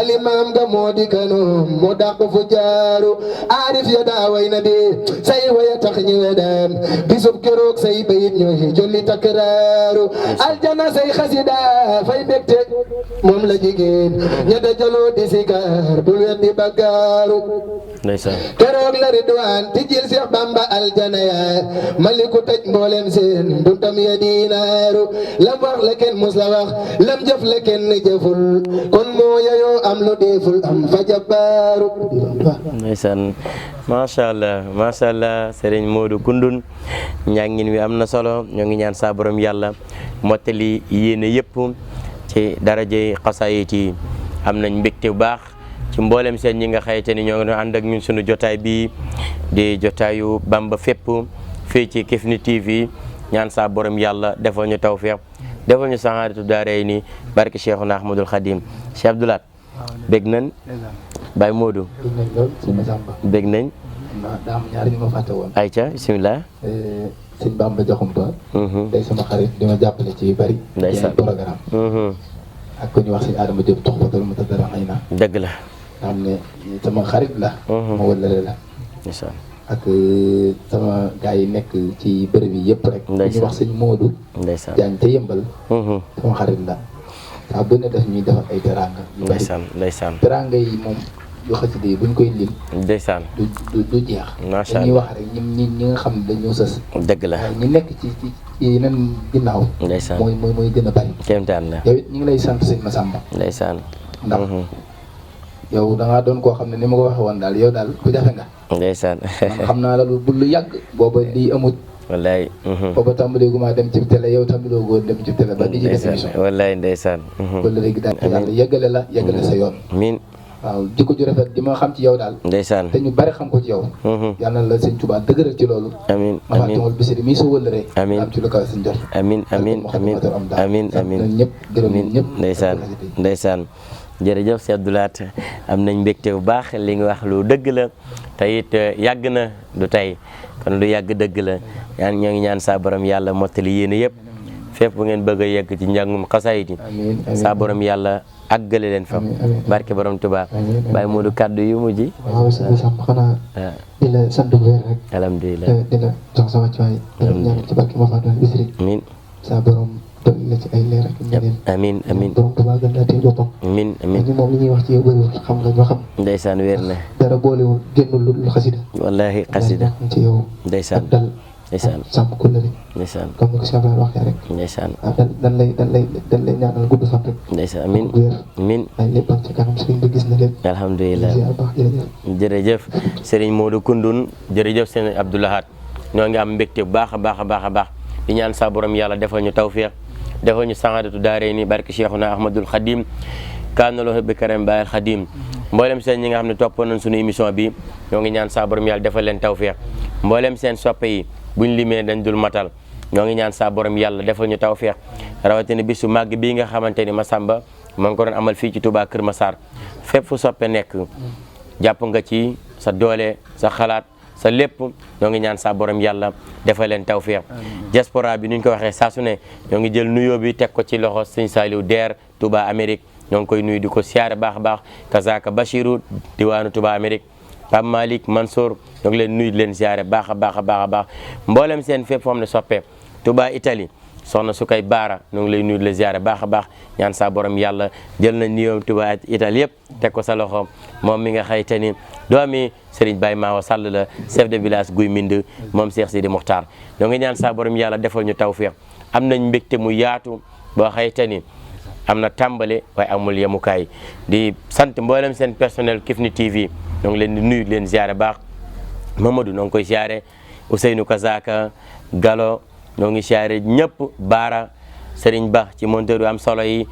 xalimaam nga moo di kanoom moo dàq fu jaaru aarif ya daa way na bi say waya tax ñëwe dem bisub keroog say bayit ñooy jolli takraaru aljana say xasida fay mbégte moom la jigéen ña dajaloo di sikar bul weddi baggaaru ndeysaan keroog la ridwaan tijjil Seex Bamba aljana ya maliku tëj mboolem seen buntam ya dinaaru lam wax la kenn mus la wax lam jëf la kenn jëful kon moo yayoo am lu deeful am fa jabbaaru ndeysaan macha allah Serigne Modou Koundoune njàngin wi am na solo ñoo ngi ñaan saa borom yàlla mottali yéene yëpp ci darajey xasaayit yi am nañ mbégte bu baax ci mboolem seen ñi nga xayte ni ñoo ngi doon ànd ak ñun sunu jotaay bi di jotaayu Bamba fépp fii ci Kifne TV ñaan saa borom yàlla defal ñu tawfiq defal ñu saxaadatu daaray ni barke Cheikhuna Ahmadul Khadim Cheikh Abdoulaat bég nañ Baye Modou bég nañ daa am ñaar ñu ma fàtte woon. ayca bisimilah. sëñ Bamba Jaxumpa. day sama xarit di ma jàppale ci yu bari. ndeysaan ci programme. ak ku ñuy wax sëñ Adama Diop tox batal mu tëddara xëy na. dëgg la. nga xam ne sama xarit la. ma wëllale la. ndeysaan ak sama gars yi nekk ci bërëb yi yëpp rek. ndeysaan ku ñuy wax sëñ Modou. ndeysaan Jaañ te yëmbal. sama xarit la. saa bu ne def ñuy defal ay teranga. ndeysaan teranga yi moom yu xasida yi buñ koy lim. ndeysaan du jeex. macha allah dañuy wax rek ñi nga xam ne dañoo sës. dëgg la ñi nekk ci yeneen ginnaaw. ndeysaan mooy gën a bari. kéemtaan la yow it ñu ngi lay sant sëñ Massamba. ndeysaan ndax yow da ngaa doon koo xam ne ni ma ko waxee woon daal yow daal ku jafe nga. ndeysaan man xam naa la lu yàgg. booba lii amut. wallaay booba tàmbalee gu maa dem ci télé yow tàmbaloo goo dem ci télé ba di ci def émission. wallaay ndeysaan wala léegi daal yàlla yeggale sa yoon. miin waaw jikko ju rafet di ma xam ci yow daal. ndeysaan te ñu bari xam ko ci yow. yàlla na la sëñ Tuubaa dëgëral ci loolu. amiin ma fàttewul bisiri mii sa wëllëree. amiin am ci lu kaw sëñ jot. amiin ñëpp gërëm ñëpp. ndeysaan jërëjëf Cheikh Abdoulaat am nañ mbégte bu baax li nga wax lu dëgg la te it yàgg na du tey kon lu yàgg dëgg la ñoo ngi ñaan saa borom yàlla mottali yéene yëpp fépp bu ngeen bëgg a yegg ci njàngum xasaayit yi saa borom yàlla àggale leen fa barke borom Tuubaa Baye Modou kaddu yu mujj. waaw sëñ Samba xanaa di la sant bu wér rek. alhamdulilah di la jox sa wàccuwaay. di la ñaanal ci barke Mouhamadou Bisri. amiin saa borom dolli la ci ay leer ak ñeneen. amiin borom Tuubaa gën laa téye boppam. amiin moom li ñuy wax ci yow bëriwul xam nga ñoo xam. ndeysaan wér na. dara boolewul génnul lu xasida. wallaahi xasida ci yow. ndeysaan ak dal. ndeysaan sàmm kullale. ndeysaan comme ni ko Cheikh Ibrahima waxee rek. ndeysaan dan lay ñaanal gudd fan rek. ndeysaan amiin amiin ay lépp ci kanam sëriñ bi gis na lépp. alhamdulilah jërëjëf Serigne Modou Koundoune jërëjëf seen Abdoulahat ñoo ngi am mbégte bu baax a baax di ñaan sa borom yàlla defal ñu tawfiq defal ñu saadatu daarayni barke Cheikhuna Ahmadul Khadim kaana lahu bi karam baayal Khadim mboolem seen ñi nga xam ne toppoon nañ suñu émission bi ñoo ngi ñaan sa borom yàlla defal leen tawfiq mboolem seen soppe yi buñ limee dañ dul matal ñoo ngi ñaan sa borom yàlla defal ñu tawfiq rawatina bisu màgg bii nga xamante ni Massamba ma ngi ko doon amal fii ci Touba Kër Massar fépp fu soppe nekk jàpp nga ci sa doole sa xalaat sa lépp ñoo ngi ñaan sa borom yàlla defal leen tawfiq diaspora bi ni ñu ko waxee saa su ne ñoo ngi jël nuyoo bi teg ko ci loxo sëñ Saliou Der Touba Amérique ñoo ngi koy nuyu di ko siyaare baax a baax kazaka Bachirou diwaanu Touba Amérique Pape Malick Mansour ñoo ngi leen nuyu di leen siyaare baax a baax mboolem seen fépp foo xam ne soppee Touba Italie soxna su koy baara ñoo ngi lay nuyu di la ziare baax a baax ñaan sa borom yàlla jël na nuyoo Touba Italie yëpp teg ko sa loxo moom mi nga xayte ni doomi Serigne Baye Mawa Sall la chef de village Guy Mind moom Cheikh Sidi Mokhtar ñoo ngi ñaan sa borom yàlla defal ñu tawfiq am nañ mbégte mu yaatu boo xayte ni am na tàmbale waaye amul yemukaay di sant mboolem seen personnel Kifne TV ñoo ngi leen di nuyu di leen ziare baax Mamadou ñoo ngi koy ziare Ousseynou Kazaka Gallo ñoo ngi siyaare ñëpp Baara Serigne Ba ci monteur yu am solo yi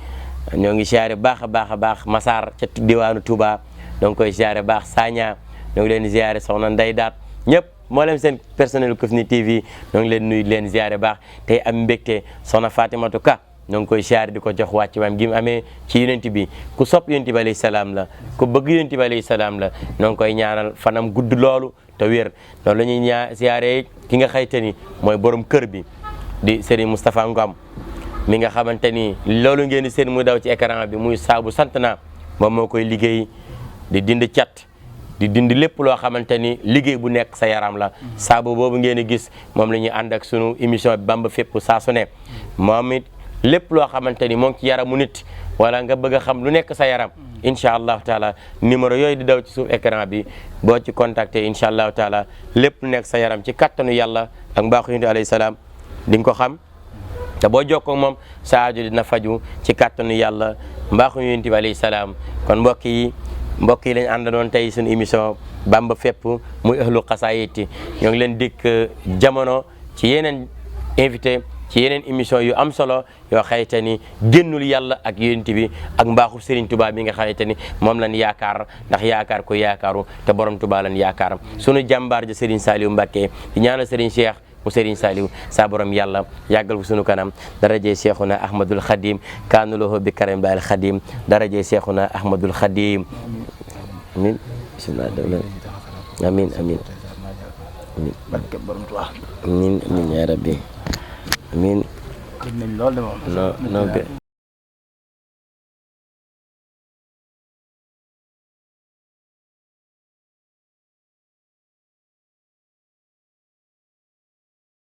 ñoo ngi siyaare baax a baax Massar ca diwaanu Touba ñoo ngi koy siyaare baax Sagna ñoo ngi leen di siyaare soxna Ndey Daat ñëpp mboolem seen personnel Kifne TV ñoo ngi leen nuyu di leen siyaare baax tey am mbégte soxna Fatimatu Ka ñoo ngi koy siyaare di ko jox wàcc waam gi mu amee ci yonent bi ku sopp yonent bi alayhi salaam la ku bëgg yonent bi alayhi salaam la ñoo ngi koy ñaanal fanam gudd loolu te wér loolu la ñuy siyaare ki nga xayte ni mooy borom kër bi di Serigne Moustapha Ngom mi nga xamante ni loolu ngeen di seen muy daw ci écran bi muy saabu sant naa moom moo koy liggéey di dindi cat di dindi lépp loo xamante ni liggéey bu nekk sa yaram la saabu boobu ngeen di gis moom la ñuy ànd ak sunu émission bi Bamba fépp saa su ne moom it lépp loo xamante ni moo ngi ci yaramu nit wala nga bëgg a xam lu nekk sa yaram incha allahu taala numéro yooyu di daw ci suuf écran bi boo ci contacté incha allahu taala lépp lu nekk sa yaram ci kattanu yàlla ak mbaaxu yonent alayhi salaam di nga ko xam te boo jokkoo moom sa aajo dina faju ci kattanu yàlla mbaaxu yonent bi alayhi salaam kon mbokk yi lañ àndanoon tey suñu émission Bamba fépp muy ahlu xasaayit ñoo ngi leen dikk jamono ci yeneen invité ci yeneen émission yu am solo yoo xamante ni génnul yàlla ak yonent bi ak mbaaxu Serigne Touba bi nga xamante ni moom lañ yaakaar ndax yaakaar ko yaakaaru te borom Touba lañ yaakaar sunu jàmbaar ja Serigne Saliou Mbacké di ñaanal Serigne Cheikh mu Serigne Saliou saa borom yàlla yàggal ko sunu kanam darajee Cheikhuna Ahmadul Khadim kaanu lahu bi karam ba al Khadim darajee Cheikhuna Ahmadul Khadim amin bismillah amin amin amin barke borom Tuubaa amin amin ya rabbi amin nañ lool de moom non